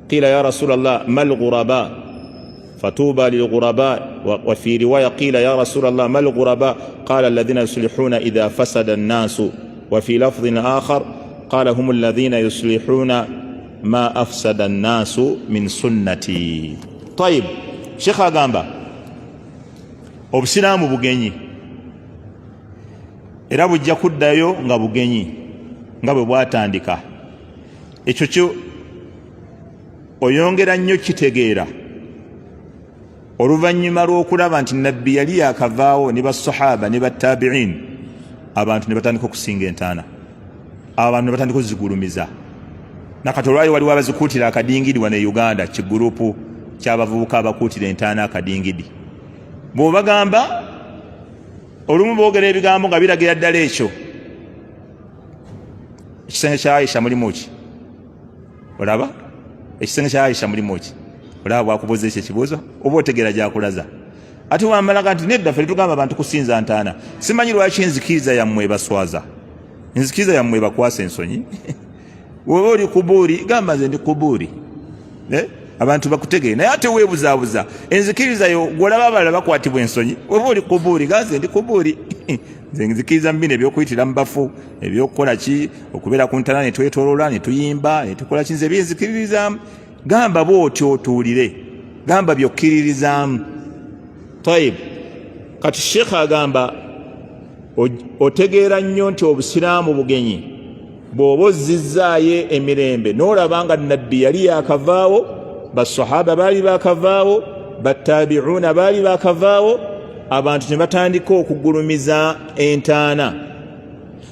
qila ya Rasulallah, ma lghuraba? Fatuba lilghuraba. Wa fi riwaya, qila ya Rasulallah, ma lghuraba? Qala alladhina yuslihuna idha fasada nnaasu. Wa fi lafdhin akhar qala hum alladhina yuslihuna ma afsada nnaasu min sunnati. Tayib, Shekh agamba obusiraamu bugenyi, era bujja kuddayo nga bugenyi nga bwe bwatandika. Ekyo kyo oyongera nnyo kitegeera oluvannyuma lw'okulaba nti Nabbi yali yakavaawo ne basahaba ne batabiin, abantu ne batandika okusinga entaana, abantu ne batandika okuzigulumiza. Nakati olwali waliwo abazikuutira akadingidi wano e Uganda, kigurupu ky'abavubuka abakuutira entaana akadingidi. Bw'obagamba olumu boogera ebigambo nga biragira ddala ekyo. Ekisenge kya Aisha mulimu ki? Olaba ekisenge kya Aisha mulimu ki? Olaba bwakubuuza ekyo ekibuuzo, oba otegeera gyakulaza. Ate wamalaga nti nedda, ffe tetugamba abantu kusinza ntaana. Simanyi lwaki enzikiriza yammwe ebaswaza, enzikiriza yammwe ebakwasa ensonyi. Woba oli kubuuri, gamba nze ndi kubuuri, eh? Abantu bakutegere. Naye ate weebuzaabuza enzikiriza yo, gwolaba abalala bakwatibwa ensonyi. Oba oli kubuuri, ganze ndi kubuuri, nze nzikiriza mu bino ebyokuyitira mu bafu, ebyokukola ki, okubeera ku ntana netwetolola netuyimba netukola ki, nze byenzikiririzaamu. Gamba bwotyo otuwulire, gamba byokkiririzaamu. Tayib, kati Sheekh agamba otegeera nnyo nti obusiraamu bugenyi bw'oba ozzizzaayo emirembe n'olaba nga Nabbi yali yakavaawo, basahaba baali bakavaawo, batabiuuna baali bakavaawo, abantu ne batandika okugulumiza entaana,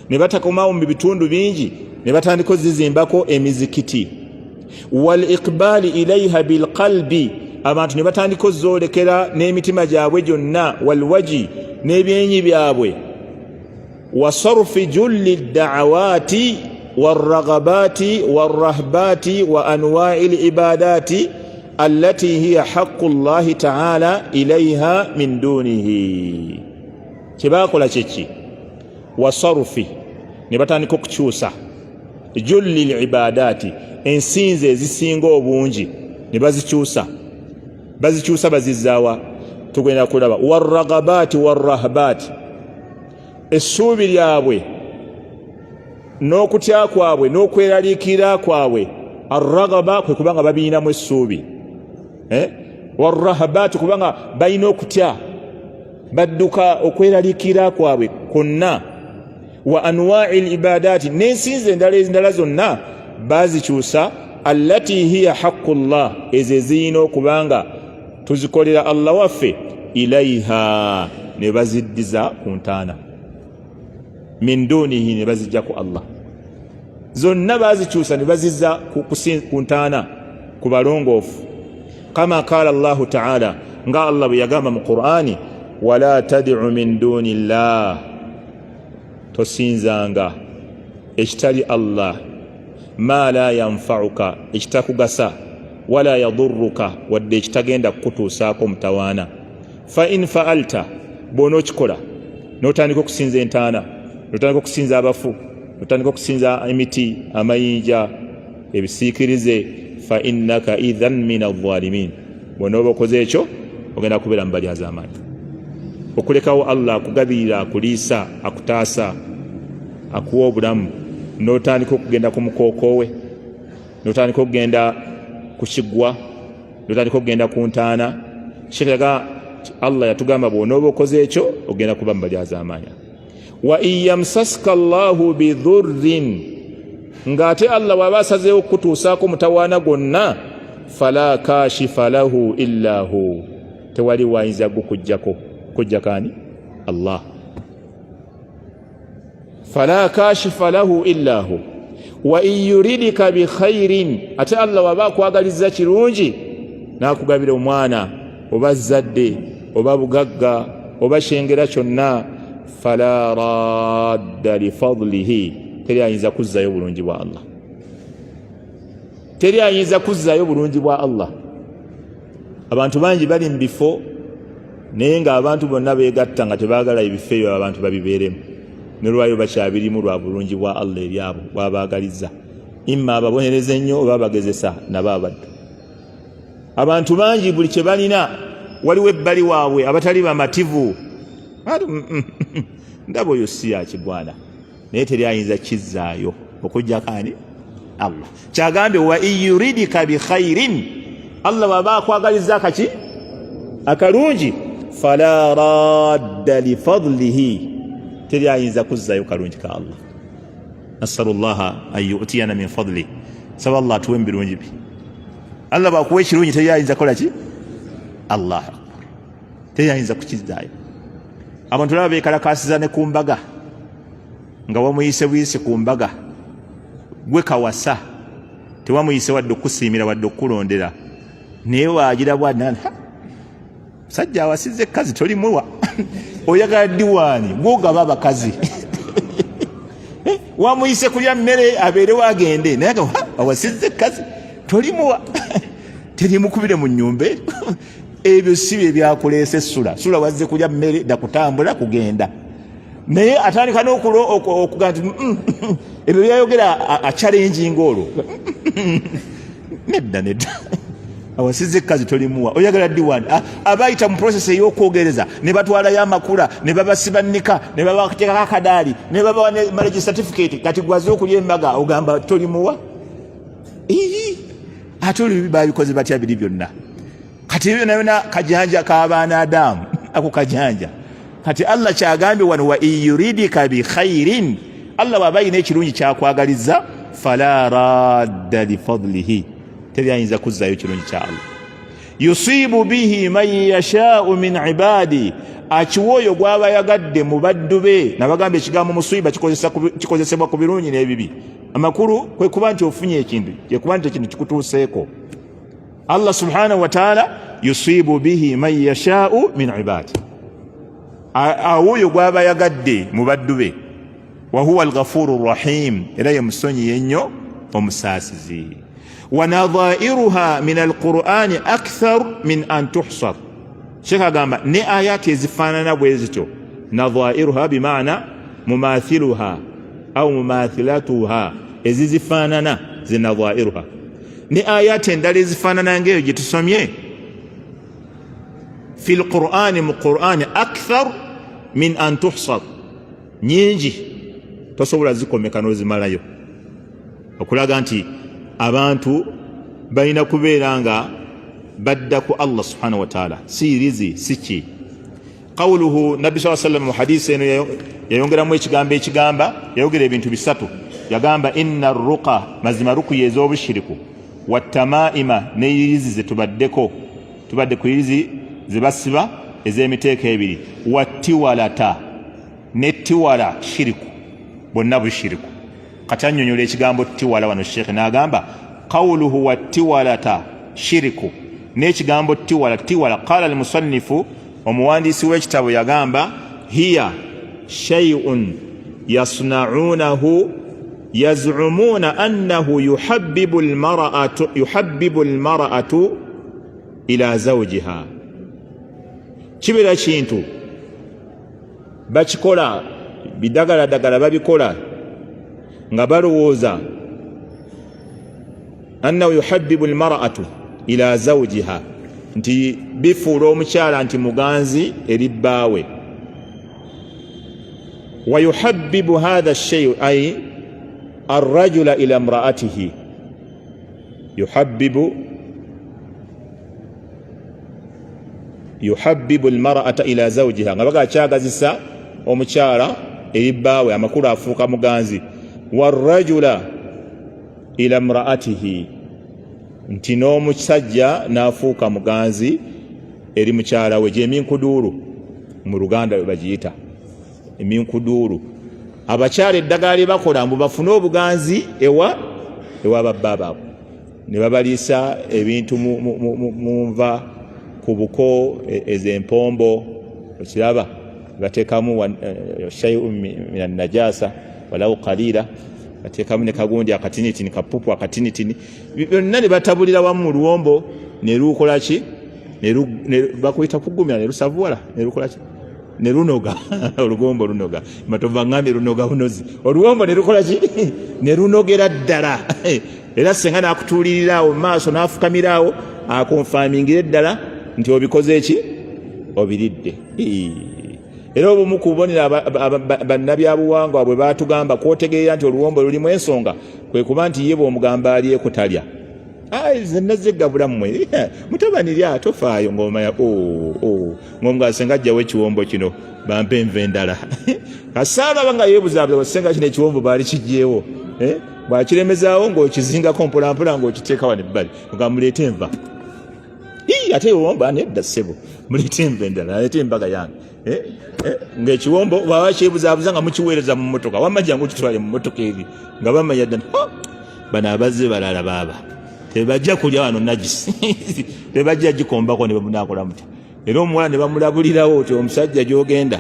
ne batakomawo mu bitundu bingi, ne batandika ozizimbako emizikiti, wal iqbaali ilaiha bilqalbi, abantu ne batandika ozoolekera n'emitima gyabwe gyonna, walwaji, n'ebyenyi byabwe, wa sarfi julli da'awaati warraghabaati warrahbaati wa anwaai libadaati allati hiya haqu llahi taala ilaiha min dunihi. Kyebakola kyeki? Wa sarfi, ne batandika okukyusa, julli libadaati, ensinza ezisinga obungi ne bazikyusa, bazikyusa bazizaawa, tugenda kulaba, warraghabaati warrahbaati, essuubi lyabwe n'okutya kwabwe n'okweraliikirira kwabwe. Arragaba kwe kubanga babirinamu essuubi, eh? Warrahabaati kubanga balina okutya, badduka okweraliikirira kwabwe kwonna. Wa anwaai libadaati, n'ensinza endala endala zonna bazikyusa, allati hiya haqu llah, ezo ezirina okubanga tuzikolera Allah waffe, ilaiha, ne baziddiza ku ntaana, min dunihi, ne bazijja ku Allah. Zonna bazikyusa ne bazizza ku ntaana, ku balongoofu. Kama qaala Allahu taala, nga Allah bwe yagamba mu Qur'ani, wala tad'u min duni llah, tosinzanga ekitali Allah, ma la yanfauka, ekitakugasa, wala yadurruka, wadde ekitagenda kukutuusaako mutawaana. Fa in faalta, bw'onookikola n'otandika okusinza entaana, n'otandika okusinza abafu, n'otandika okusinza emiti, amayinja, ebisiikirize, fa innaka idhan min alzalimin, bw'onooba okoze ekyo ogenda kubeera mu balyazaamaanyi. Okulekawo Allah akugabirira, akuliisa, akutaasa, akuwa obulamu, n'otandika okugenda ku mukookoowe, n'otandika okugenda ku kiggwa, n'otandika okugenda ku ntaana. Sheekh yaga Allah yatugamba bw'onooba okoze ekyo ogenda kuba mu balyazaamaanya. Wa in yamsaska llahu bidhurrin, ng'ate Allah bw'aba asazeewo okukutuusaako mutawaana gwonna, fala kashifa lahu illa hu, tewali wayinza gukujjako kujjako ani? Allah. Fala kashifa lahu illa hu. Wa in yuridika bikhairin, ate Allah waba akwagaliza kirungi, N'akugabira omwana oba zzadde oba bugagga oba kyengera kyonna, fala radda lifadlihi, teri ayinza kuzzayo bulungi bwa Allah, teri ayinza kuzzayo bulungi bwa Allah. Abantu bangi bali mu bifo naye ng'abantu bonna beegatta nga tebaagala ebifo ebyo abantu babibeeremu, ne lwayo bakyabirimu lwa bulungi bwa Allah eri abo bwabaagaliza, imma ababonereza ennyo oba abagezesa nabo abaddu. Abantu bangi buli kye balina waliwo ebbali waabwe abatali bamativu, ndaba oyo si yakigwana, naye teri ayinza kizzaayo okujjako ani? Allah. Kyagambye wa iyuridika bikhairin, Allah waba akwagaliza akaki akalungi, fala radda lifadlihi, teri ayinza kuzzayo kalungi ka Allah. Nasalu llaha an yutiyana min fadli, saba Allah atuwe mubirungi bye. Allah bwakuwa ekirungi teri ayinza kukola ki? Allah akbar, teri ayinza kukizzaayo. Abantu laba bekalakasiza ne ku mbaga nga wamuyise buyisi ku mbaga, gwe kawasa tewamuyise wadde okukusiimira wadde okukulondera, naye wagira bwana musajja awasiza ekkazi tolimuwa, oyagala diwaani gwogaba abakazi, wamuyise kulya mmere abeerewo agende, naye awasizza ekkazi tolimuwa, terimukubire mu nyumba. Ebyo si bye byakuleese sula sula, wazze kulya mmere dakutambula kugenda, naye atandika n'okuga nti ebyo byayogera achalenjinga olwo, nedda nedda, awasiza ekkazi tolimuwa, oyagala diwani. Abayita mu process ey'okwogereza ne batwalayo amakula ne babasiba nika ne babateekako akadaali ne babawa ne marriage certificate, kati gwaze okulya embaga ogamba tolimuwa. Ii, ate oli babikoze batya biri byonna? Kati ebyo byonna byonna kajanja k'abaana Adamu, ako kajanja. Kati Allah kyagambye wano wa iyuridika bikhairin, Allah bw'aba alina ekirungi kyakwagaliza, fala radda lifadlihi, teri ayinza kuzzayo kirungi kya Allah. Yusibu bihi man yashau min ibadi, akiwa oyo gw'aba yagadde mu baddu be. Nabagamba ekigambo musiba kikozesebwa ku birungi n'ebibi. Amakulu kwe kuba nti ofunye ekintu, kwe kuba nti ekintu kikutuuseeko. Allah subhanahu wa ta'ala yusibu bihi man yashau min ibadi, awo oyo gw'aba yagadde mu baddu be. Wa huwa alghafuru rahim, era ye musonyiye ennyo omusaasizi. Wa nadhairuha min alqur'ani akthar min an tuhsar, Sheikh agamba ne ayati ezifaanana bwe zityo, nadhairuha bimaana mumathiluha au mumathilatuha, ezizifaanana ze nadhairuha, ne ayati endala ezifaanana ng'eyo gye tusomye fi lqur'ani, mu qur'ani, akthar min an tuhsar, nyingi tosobola zikomeka n'ozimalayo, okulaga nti abantu balina kubeera nga badda ku Allah subhanahu wa ta'ala, si rizi si ki. Qawluhu nabbi saa sallam mu hadisi eno yayongeramu ekigambo ekigamba, yayogera ebintu bisatu. Yagamba inna ruqa, mazima rukuya ez'obushiriku, watamaima, n'eyirizi zetubaddeko, tubadde ku yirizi zebasiba ez'emiteeko ebiri, wattiwalata, ne tiwala shiriku, bonna bushiriku. Kati annyonnyola ekigambo tiwala wano sheekhe n'agamba qawluhu wattiwalata shiriku, n'ekigambo tiwala, tiwala qala almusannifu, omuwandiisi w'ekitabo yagamba hiya shay'un yasnaunahu yazumuuna annahu yuhabbibu almar'atu ila zawjiha, kibeera kintu bakikola bidagaladagala, babikola nga balowooza annahu yuhabbibu almar'atu ila zawjiha, nti bifuula omukyala nti muganzi eri bbaawe. Wa yuhabbibu hadha shay ay arrajula ila imraatihi, yuhabbibu almar'ata ila zawjiha, nga baga kyagazisa omukyala eri bbaawe, amakulu afuuka muganzi. Warrajula ila imraatihi, nti n'omusajja n'afuuka muganzi eri mukyala we. Gyeminkuduulu mu Luganda we bagiyita eminkuduulu, abakyala eddagala lye bakola mbu bafune obuganzi ewa babba baabwe. Ne babaliisa ebintu mu nva ku buko e, ezo empombo, okiraba, bateekamu e, shaiu min najasa walau qalila, bateekamu ne kagundi akatinitini, kapupu akatinitini, byonna ne batabulira wamu mu luwombo ne lukola ki? Bakuyita kugumira ne lusavuwala ne lukola ki? Ne lunoga olugombo, lunoga matova ngambye lunoga bunozi oluwombo ne lukola ki? Ne lunogera ddala. Era senga nakutuulirira awo mumaaso n'afukamira awo akonfamingira eddala nti obikoze eki, obiridde. Era obumu ku bubonero bannabyabuwangwa bwe batugamba kwotegeera nti oluwombo lulimu ensonga kwe kuba nti ye bw'omugamba alyeko talya. Nze nazze gabula mmwe mutabani lya tofaayo ng'omanya oh, oh. Ng'omugaa senga ajjawo ekiwombo kino bampe enva endala. Kasaala nga yeebuzaabuza senga kino ekiwombo baali kiggyewo, eh? Bw'akiremezaawo ng'okizingako mpolampola ng'okiteeka wano ebbali nga muleete enva. Ate ewombo nedda ssebo, muleete enva endala, aleete embaga yange, eh? Eh, ng'ekiwombo bwaba kyebuzaabuza nga mukiweereza mu mmotoka, wamma jangu kitwale mu mmotoka eri nga bamanya dda bano abazze balala baaba tebajja kulya wano nagisi, tebajja gikombako ne bamunakola mutya. Era omuwala ne bamulabulirawo ti omusajja gyogenda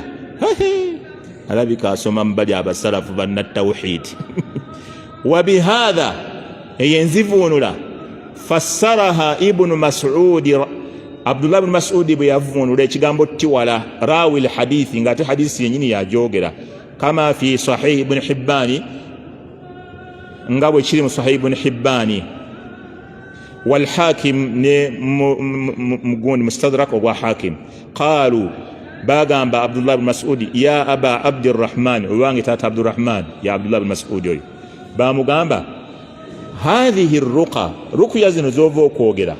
alabika asoma mubali abasalafu bannatawhidi. Wabihatha eyo enzivuunula fassaraha Ibunu Masudi, Abdullah bnu Masudi bwe yavuunula ekigambo tiwala, rawi lhadithi, nga ate hadisi yenyini yajogera, kama fi Sahihi Ibuni Hibbani, nga bwe kiri mu Sahihi Ibuni Hibbani walhakim ne mugundi Mustadrak ogwa Hakim. Qalu, bagamba Abdullah bni Masudi, ya Aba Abdirahman, owange taata Abdurahman, ya Abdullah bni Masudi oyo bamugamba, hathihi ruqa, rukuya zino zova okwogera,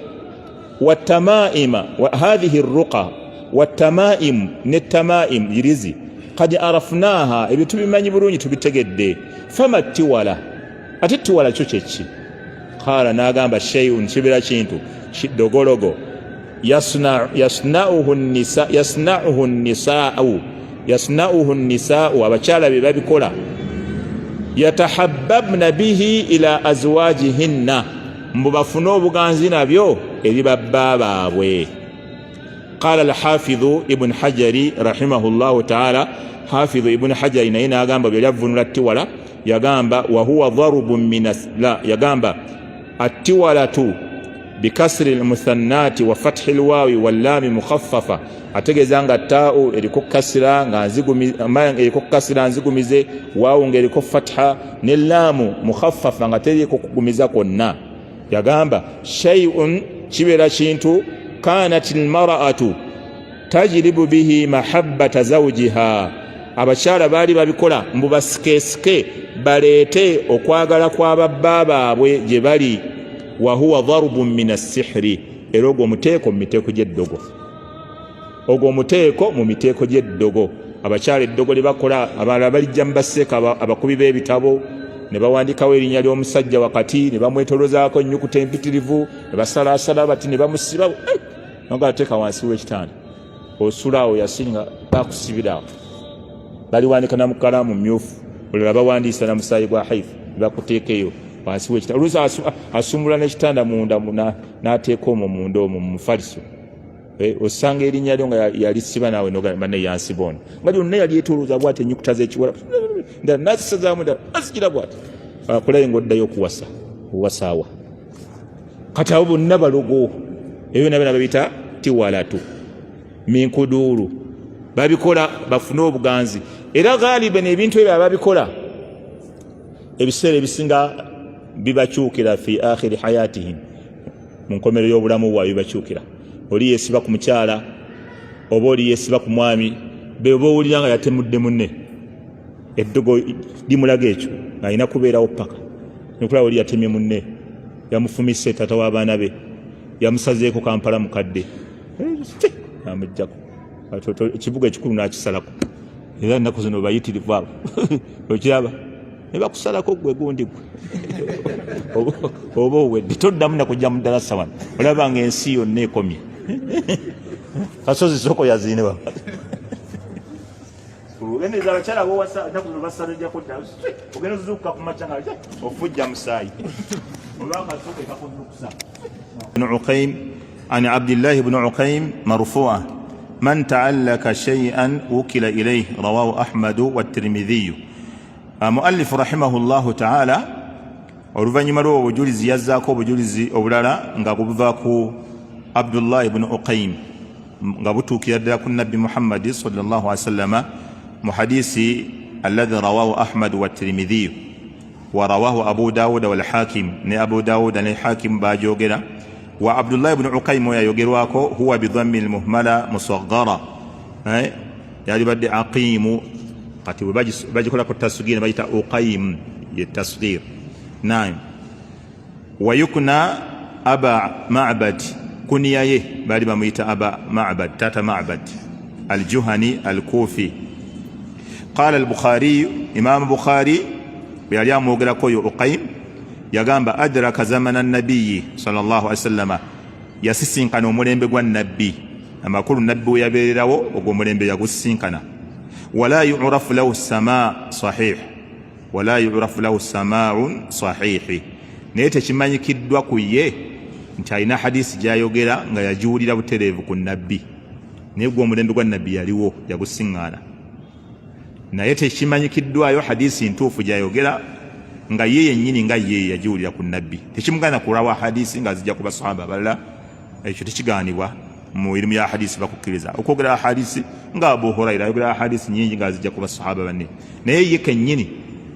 watamaima, hathihi ruqa watamaimu ne tamaim irizi, kad arafnaha, ebyo tubimanyi bulungi, tubitegedde. Fama tiwala, ate tiwala kyo kyeki? Qala, n'agamba, shay'un, kibeera kintu dogologo, yasnauhu nisaau, abakyala be babikola, yatahabbabna bihi ila azwajihinna, mbu bafune obuganzi nabyo eri babba baabwe. Qala Alhafidhu Ibn Hajari rahimahullahu taala, Hafidhu Ibn Hajari naye n'agamba byali avunula tiwala, yagamba wahuwa dharubu min la, yagamba attiwalatu bikasri lmuthannati wa fathi lwawi wallaami mukhaffafa, ategeeza nga taau eriko kasira nga eriko kasira nzigumize, waawu nga eriko fatha, ne laamu mukhaffafa nga teriko kugumiza kwonna. Yagamba shay'un, kibeera kintu, kanat lmar'atu tajribu bihi mahabbata zawjiha, abakyala baali babikola mbu basikesike baleete okwagala kwa babba baabwe gye bali. Wahuwa darbun min assihri, era ogwo omuteeko mu miteeko gy'eddogo, ogwo omuteeko mu miteeko gy'eddogo. Abakyala eddogo lye bakola, abalala balijja mu baseeka abakubi b'ebitabo ne bawandikawo erinnya ly'omusajja wakati ne bamwetolozaako ennyukuta empitirivu ne basalaasala bati ne bamusiba eh, nga ateeka wansi w'ekitanda osula awo yasinga bakusibira awo, baliwandika na mukalaamu myufu, olala bawandiisa na musaayi gwa haifu ne bakuteeka eyo wansi w'ekitanda. Oluusi asumula n'ekitanda munda n'ateeka omwo munda omwo mu mufaliso, eh, osanga erinnya lyo nga yalisiba naawe nogamba yansiba ono nga lyonna yali etolooza bwati ennyukuta z'ekiwala ndala nazisazaamu ndala nazigira bwati akulaye ngaoddayo okuwasa owasaawa. Kati abo bonna balogo, ebyo nabyo nababita tiwalatu minkuduulu, babikola bafune obuganzi. Era galiban ebintu ebyo ababikola ebiseera ebisinga bibakyukira fi akhiri hayatihim, mu nkomero y'obulamu bwabwe bibakyukira. Oli yesiba ku mukyala oba oli yesiba ku mwami, beba owulira nga yatemudde munne, eddogo limulaga ekyo ng'alina kubeerawo paka nokulaba oli yatemye munne, yamufumise taata w'abaana be, yamusazeeko Kampala mukadde namugjako ekibuga ekikulu n'akisalako. Era ennaku zino bayitirivu abo, okiraba ne bakusalako gwe gundi gwe oba owedde, toddamu nakujja mu ddalasa wano, olaba nga ensi yonna ekomye kasozi soko yaziine wa ogendereza abakyala bowasa ennaku zino basalejjako dda, ogenda ozuukuka ku makya nga ofujja musaayi. Oba akaso ke kakuzukusa. Ibn Uqaym an Abdullah ibn Uqaym marfu'a man ta'allaka shay'an wukila ilayhi rawahu Ahmad wa Tirmidhi. Muallif rahimahullahu ta'ala oluvannyuma lw'obwo obujulizi yazzaako obujulizi obulala nga buva ku Abdullah ibn Uqaym nga butuukira ddala ku Nabbi Muhammadi sallallahu alaihi wasallama mu hadisi alladhi rawahu Ahmad wa Tirmidhi wa rawahu Abu Dawud wal Hakim, ne Abu Dawud ne Hakim bajogera. Wa Abdullah ibn Uqaym yayogerwako huwa bidhammi al-muhmala musaghara, yalibadde aqimu, kati bwe bagikolako tasghir bayita Uqaym, ye tasghir. Naam, wa yukna Aba Ma'bad, kuniya ye bali bamuyita Aba Ma'bad, tata Ma'bad al-Juhani al-Kufi. Qala al-Bukhari, Imam Bukhari bwe yali amwogerako oyo Uqaym yagamba adraka zamana nabiyyi sallallahu alaihi wasallama, yasisinkana omulembe gwa nabbi, amakulu nabbi we yabeererawo ogwo omulembe yagusisinkana. Wala yu'rafu lahu samaa sahih, wala yu'rafu lahu samaa'un sahihi, naye tekimanyikiddwa ku ye nti alina hadisi gy'ayogera nga yagiwulira butereevu ku nabbi, naye gwe omulembe gwa nabbi yaliwo yagusiŋŋaana, naye tekimanyikiddwayo hadisi ntuufu gy'ayogera nga ye yennyini nga ye yagiwulira ku nabbi. Tekimugaana kulawa hadisi nga zijja ku basahaba abalala, ekyo tekigaanibwa mu irimu ya hadisi, bakukkiriza okwogera hadisi nga Abu Huraira ayogera hadisi nyingi nga zijja ku basahaba banne, naye ye kennyini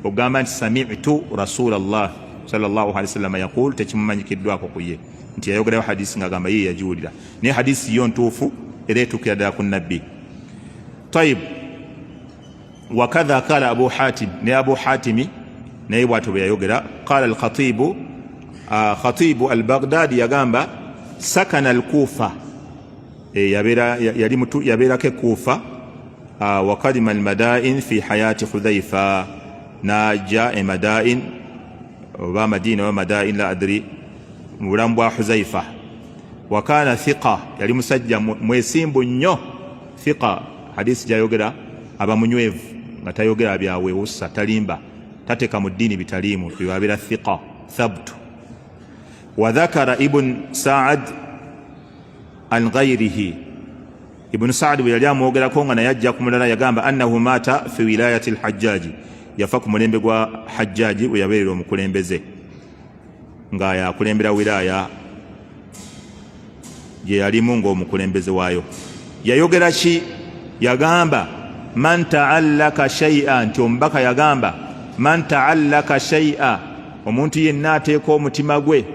ogamba nti sami'tu rasulallah sallallahu alaihi wasallam yaqul, tekimumanyikiddwako ku ye nti yayogerayo hadisi ng'agamba ye yagiwulira, naye hadisi yo ntuufu era etuukira ddala ku nabbi. Tayib, wakadha kala Abu Hatim, ne Abu Hatimi naye bwatyo bwe yayogera. Qala al-Khatibu, Khatibu al-Baghdadi yagamba sakana al-Kufa, yabeerako e Kufa, wa kadima al-Madain fi hayati Hudhaifa, n'ajja e Madain oba Madina oba Madain la adri, mu bulamu bwa Huzaifa. Wa kana thiqa, yali musajja mwesimbu nnyo, thiqa hadisi gyayogera aba munywevu nga tayogera byawewusa, talimba, tateeka mu ddiini bitaliimu, byewabeera thiqa thabtu. Wa dhakara Ibn Saad an ghairihi, Ibn Saad bwe yali amwogerako nga naye ajja ku mulala yagamba annahu mata fi wilayati al-Hajjaji, yafa ku mulembe gwa Hajjaji we yabeerera omukulembeze nga yakulembera wilaya gye yalimu ng'omukulembeze waayo. Yayogera ki? Yagamba man ta'allaka shay'a, nti omubaka yagamba man ta'allaka shay'a, omuntu yenna ateeka omutima gwe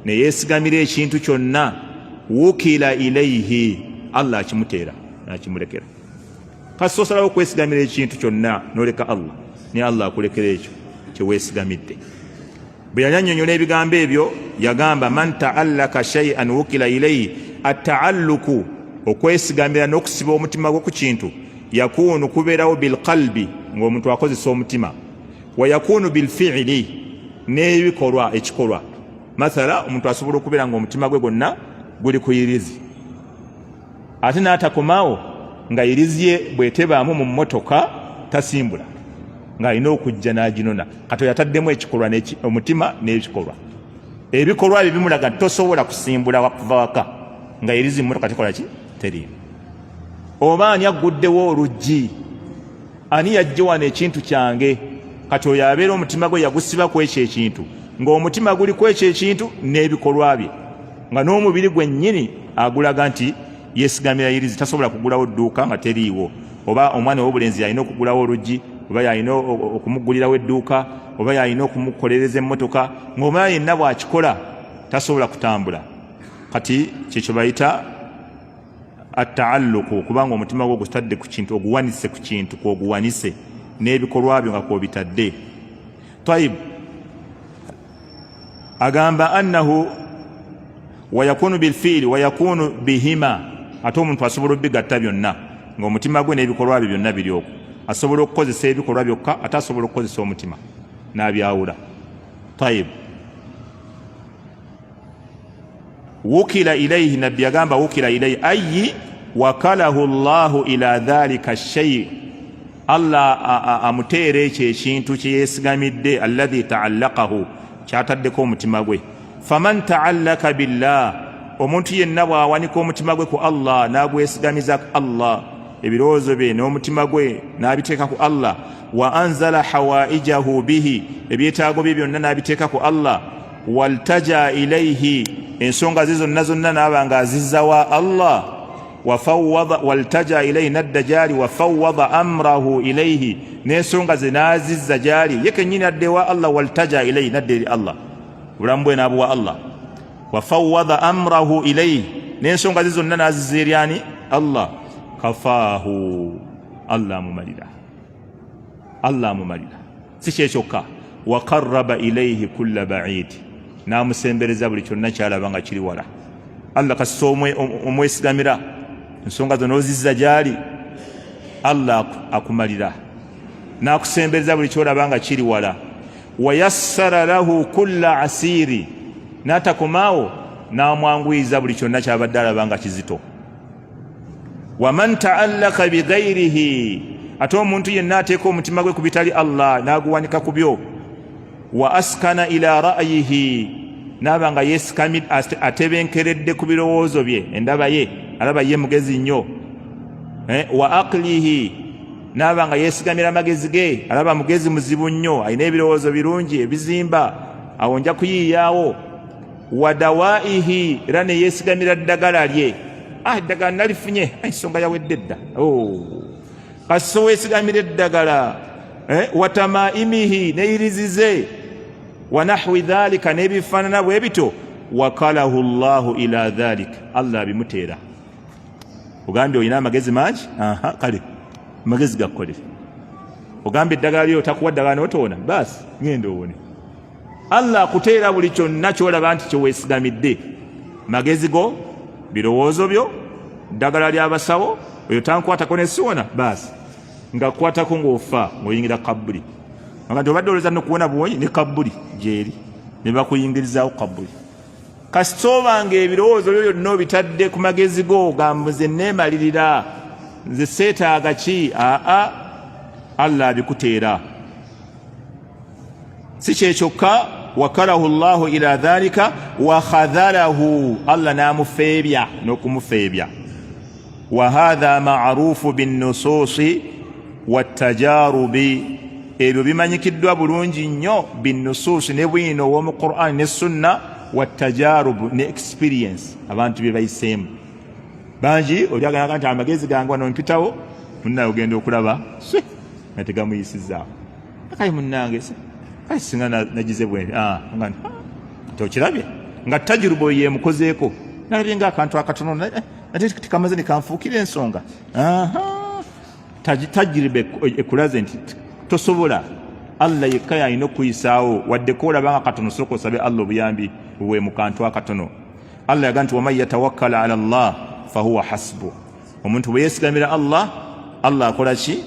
ne yeesigamira ekintu kyonna, wukila ilayhi, Allah akimuteera n'akimulekera. Kasita osalawo okwesigamira ekintu kyonna n'oleka Allah, ne Allah akulekera ekyo kye weesigamidde. Bwe yali annyonnyola ebigambo ebyo yagamba man ta'allaka shay'an wukila ilayhi, at-ta'alluku okwesigamira n'okusiba omutima gwo ku kintu, yakunu kubeerawo bilqalbi ng'omuntu akozesa omutima, wa yakunu bilfi'li n'ebikolwa, ekikolwa. Mathala omuntu asobola okubeera ng'omutima gwe gwonna guli ku yirizi, ate n'atakomaawo nga yirizi ye bw'etebaamu mu mmotoka tasimbula, ng'alina okujja n'aginona. Kati oyo ataddemu ekikolwa omutima n'ebikolwa, ebikolwa bye bimulaga nti tosobola kusimbula kuva waka nga yirizi mu mmotoka tekola ki, teriimu. Oba ani agguddewo oluggi, ani yajja wano ekintu kyange? Kati oyo abeera omutima gwe yagusiba ku ekyo ekintu, ng'omutima guli ku ekyo ekintu n'ebikolwa bye, nga n'omubiri gwennyini agulaga nti yeesigamira yirizi, tasobola kugulawo dduuka nga teriiwo, oba omwana ow'obulenzi yalina okugulawo oluggi, oba yalina okumuggulirawo edduuka, oba yalina okumukolereza emmotoka, ng'omwana yenna bw'akikola tasobola kutambula. Kati kyekyo bayita ataalluku, kubanga omutima gwo gutadde ku kintu, oguwanise ku kintu, kwoguwanise n'ebikolwa byo nga kwobitadde. Tayib, agamba annahu wayakunu bilfiili wayakunu bihima, ate omuntu asobola obigatta byonna ng'omutima gwe n'ebikolwa bye byonna biri okwo, asobola okukozesa ebikolwa byokka, ate asobola okukozesa omutima n'abyawula. Tayib, wukila ilaihi, nabbi yagamba wukila ilaihi ayi wakalahu llahu ila dhalika shay, Allah amuteera ekyo ekintu kye yeesigamidde, alladhi taallaqahu, Kyataddeko omutima gwe. Faman taallaka billah, omuntu yenna bw'awanika omutima gwe ku Allah, n'agwesigamiza ku Allah, ebirowoozo bye n'omutima gwe n'abiteeka ku Allah, wa anzala hawaijahu bihi, ebyetaago bye byonna n'abiteeka ku Allah, waltaja ilaihi, ensonga ze zonna zonna n'aba nga azizza wa Allah, wafawwada waltaja ilaihi, nadda gyali, wafawwada amrahu ilaihi, n'ensonga ze n'azizza gyali ye kennyini, adde wa Allah, waltaja ilaihi, nadda eri Allah, obulamu bwe n'abuwa Allah, wafawwada amrahu ilaihi, n'ensonga ze zonna n'azizza eri ani? Allah. Kafaahu, Allah amumalira, Allah amumalira. Si kyekyokka, waqarraba ilaihi kulla baid, n'amusembereza buli kyonna kyalaba nga kiri wala. Allah kasita omwesigamira, ensonga zo n'ozizza gyali, Allah akumalira n'akusembereza buli kyolaba nga kiri wala. Wayassara lahu kulla asiri, n'atakomaawo, n'amwanguyiza buli kyonna kyabadde alaba nga kizito. Waman taallaka bighairihi, ate omuntu yenna ateeka omutima gwe ku bitali Allah, n'aguwanika ku byo, wa askana ila ra'yihi, n'aba nga yeesikamid atebenkeredde ku birowoozo bye, endaba ye, alaba ye mugezi nnyo, wa aqlihi, n'aba nga yeesigamira amagezi ge, alaba mugezi muzibu nnyo, alina ebirowoozo birungi ebizimba, awo nja kuyiiyaawo, wa dawaihi, era ne yeesigamira ddagala lye, ah, eddagala nalifunye, ensonga yawedde dda, oh. Kasita weesigamira eddagala, wa tamaimihi, neyirizize, wa nahwi dhalika, n'ebifaanana bwe bityo, wakalahu llahu ila dhalik, Allah abimuteera. Ogambye olina amagezi mangi, aha, kale amagezi gakkolere. Ogambye eddagala lyo takuwa ddagala notoona, baasi ngenda owone. Allah akuteera buli kyonna kyolaba nti kyeweesigamidde, magezi go, birowoozo byo, ddagala ly'abasawo, oyo tankwatako nesiwona, baasi nga kukwatako ng'ofa, ng'oyingira kabbuli, nga nti obadde olowooza nokuwona buwonyi, ne kabbuli gyeri ne bakuyingirizaawo kabbuli. Kasita oba nga ebirowoozo byo byonna obitadde ku magezi go, ogamba nze neemalirira, nze seetaaga ki, aa, Allah abikuteera. Si kyekyokka, wakalahu llahu ila dhalika wakhadhalahu, Allah n'amufeebya n'okumufeebya. Wa hatha marufu binnusuusi wattajarubi, ebyo bimanyikiddwa bulungi nnyo binnusuusi, ne bwino ow'omu Qur'ani ne sunna, wattajarubu, ne experience, abantu bye bayiseemu bangi. Oli agamba nti amagezi gange wano mpitawo, munnaye ogenda okulaba nga tegamuyisizaawo. Kale munnange, kale singa nagize bwe ah, nga nti okirabye nga tajuruba oyo yemukozeeko, nalabye nga akantu akatono ate tekamaze nekanfuukira ensonga. Tajiriba ekulaze nti tosobola, Allah yekka yalina okukuyisaawo. Wadde koolaba nga katono, sooka osabe Allah obuyambi bwe mu kantu akatono. Allah yaga nti waman yatawakkala ala llah fahuwa hasbu, omuntu bwe yeesigamira Allah, Allah akola ki?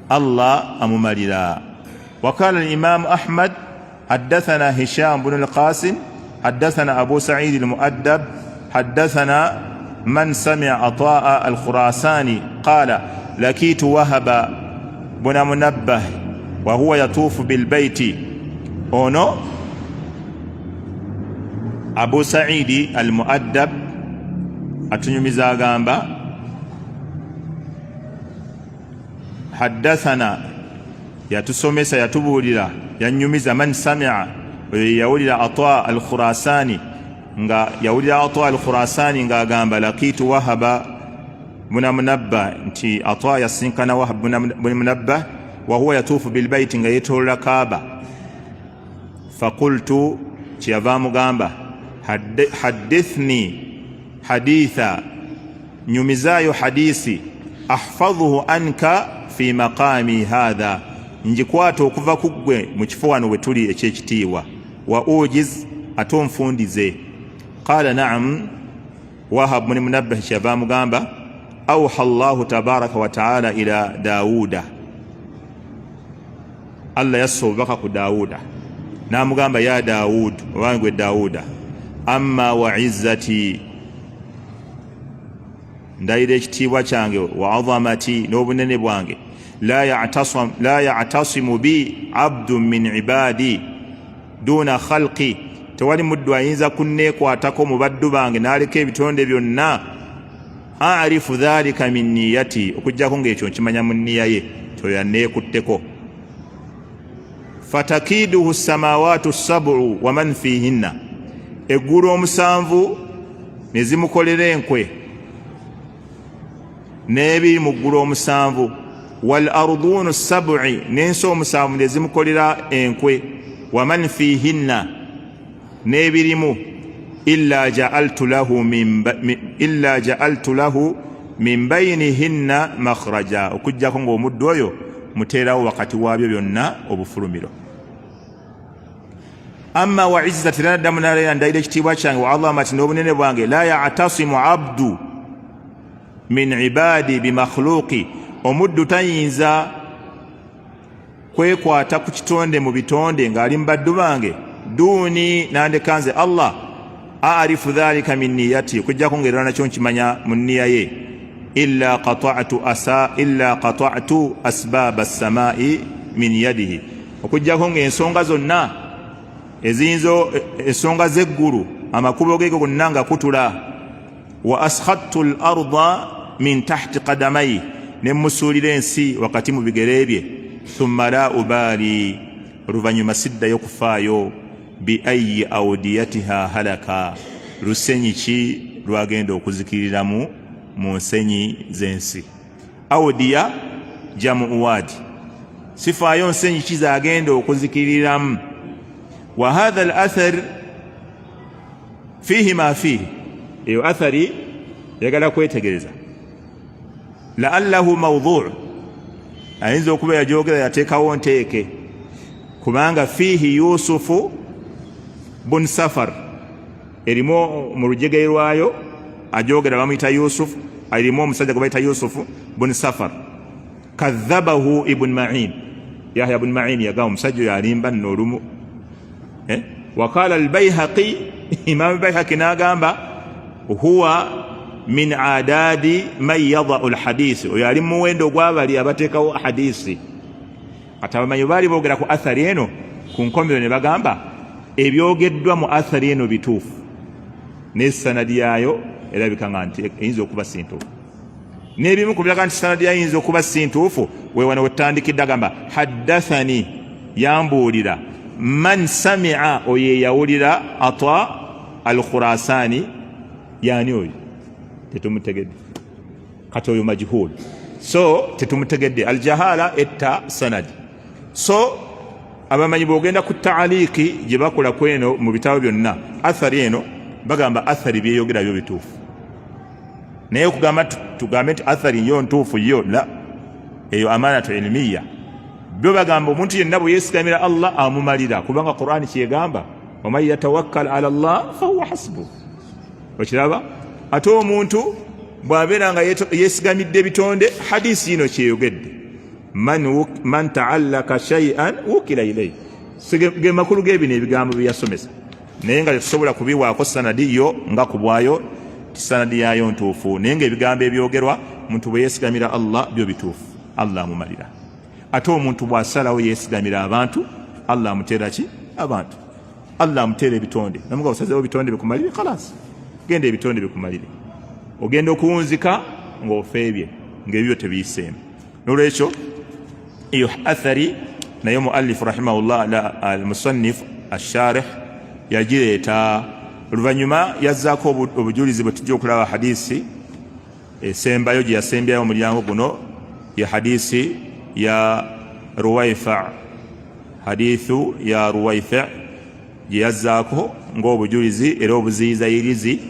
Allah amumalira. Wakala alimamu Ahmad, haddathana Hisham bunu lqasim, haddathana Abu Saidi almuaddab, haddathana man samia Ataa Alkhurasani qala lakitu Wahaba buna Munabbah wahuwa yatuufu bilbaiti. Ono Abu Saidi Almuaddab atunyumiza, agamba haddathana, yatusomesa, yatubuulira, yanyumiza, man samia, oyo yawulira Ata Al Khurasani, nga yawulira Ata Al Khurasani ng'agamba lakitu Wahaba buna Munabba, nti Ata yasinkana Wahab buni Munabba, wahuwa yatuufu bilbaiti, nga yetolola Kaaba. Fakultu, kyeyava amugamba, haddithni haditha, nyumizaayo hadisi, ahfadhuhu anka fi maqami hatha, ngikwata okuva ku ggwe mu kifo wano we tuli ekyekitiibwa, wa ujiz, ate onfundize. Qala naam, Wahab muni Munabbah kyeyava amugamba, auha llahu tabaraka wataala ila Dawuda, Allah yassa obubaka ku Dawuda n'amugamba, ya Dawud, obange gwe Dawuda, amma wa izzati, ndayira ekitiibwa kyange, wa azamati, n'obunene bwange, la yatasimu bi abdu min ibadi. Duna khalqi, tewali muddu ayinza kunneekwatako mu baddu bange n'aleka ebitonde byonna, arifu dhalika min niyati, okuggyako ng'ekyo nkimanya mu nniya ye kyoyo anneekutteko. Fatakiiduhu samawaatu sabu waman fihinna, eggulu omusanvu ne zimukolera enkwe n'ebiri mu ggulu omusanvu, wal arduunu sabu'i, n'ensi omusanvu ne zimukolera enkwe, waman fihinna, n'ebirimu, illa ja'altu lahu min bayinihinna makhraja, okuggyako ng'omuddu oyo muteerawo wakati waabyo byonna obufulumiro. Amma wa izzati, era naddamu naleera ndayira ekitiibwa kyange, wa azamati, n'obunene bwange, la ya'tasimu abdu min ibadi bimakhluqi, omuddu tayinza kwekwata ku kitonde mu bitonde ng'ali mu baddu bange, duuni, nandeka nze Allah, arifu dhalika min niyati, okuggyako ng'era nakyo nkimanya mu nniya ye, illa qata'tu asbaba ssamai min yadihi, okuggyako ng'ensonga zonna eziyinza ensonga z'eggulu amakubo ge gonna nga kutula, wa askhattu al arda min tahti qadamai, ne musuulira ensi wakati mu bigere bye, thumma la ubaali, oluvannyuma siddayo kufaayo, bi ayi audiyatiha halaka, lusenyi ki lwagenda okuzikiriramu mu nsenyi z'ensi. Audiya jamu wadi, sifaayo nsenyi ki zagenda okuzikiriramu. Wa hatha al athar fihi ma fihi, eyo athari yagala kwetegereza, laallahu maudhu, ayinza okuba yajogera yateekawo nteeke, kubanga fiihi Yusufu bun Safar, erimu mu lujegere lwayo ajogera bamuyita Yusufu, erimu omusajja gwe bayita Yusufu bun Safar, kadhabahu Ibn Ma'in, Yahya bun Ma'in yagamba omusajja oyo alimba nno olumu. Waqala al-Bayhaqi, Imam al-Bayhaqi n'agamba huwa min adadi man yadau lhadisi, oyo ali muwendo ogwabali abateekawo hadisi. Kati abamanyi baali boogera ku athari eno ku nkomerero ne bagamba ebyogeddwa mu athari eno bituufu, naye sanadi yaayo erabika nga nti eyinza okuba si ntuufu. N'ebimu ku biraga nti sanadi yaayo eyinza okuba si ntuufu, wewano wetutandikidde agamba haddathani, yambuulira, man samia, oyo eyawulira Ata al Khurasani, yani oyo tetumutegedde, kati oyo majhul, so tetumutegedde, aljahala etta sanadi. So abamanyi bwogenda ku taaliiki gye bakola ku eno mu bitabo byonna athari eno, bagamba athari byeyogera byo bituufu, naye okugamba tugambe nti athari yo ntuufu yo la, eyo amanatu ilmiya. Byo bagamba omuntu yenna bwe yeesigamira Allah amumalira, kubanga Qur'ani kyegamba waman yatawakkal ala Allah fahuwa hasbu. Okiraba, ate omuntu bw'abeera nga yeesigamidde ebitonde, hadisi ino kyeyogedde man taallaka shay'an wukila ilayhi, ge makulu g'ebino ebigambo bye yasomesa, naye nga tetusobola kubiwaako sanadi yo nga ku bwayo sanadi yaayo ntuufu, naye nga ebigambo ebyogerwa omuntu bwe yeesigamira Allah byo bituufu, Allah amumalira. Ate omuntu bw'asalawo yeesigamira abantu, Allah amuteera ki? Abantu. Allah amuteera ebitonde, namuga osazeewo ebitonde bikumalire, khalas, genda ebitonde bikumalire, ogenda okuwunzika ng'ofeebye ng'ebibyo tebiyiseemu. Nolwekyo eyo athari naye muallifu rahimahullah almusannif asharih yagireeta, oluvannyuma yazzaako obujulizi bwe tujja okulaba hadisi esembayo gye yasembyayo omulyango guno, ye hadisi ya Ruwaifa, hadithu ya Ruwaifa gye yazzaako ng'obujulizi era obuziyiza irizi,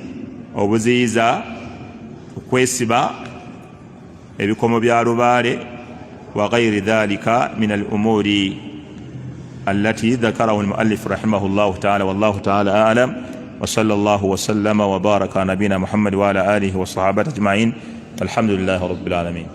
obuziyiza okwesiba ebikomo bya lubaale, wa ghairi dhalika min al umuri allati dhakarahu almuallif rahimahullahu taala. Wallahu taala alam, wa sallallahu wa sallama wa baraka ala nabina Muhammad wa ala alihi wa sahabati ajmain, alhamdulillahi rabbil alamin.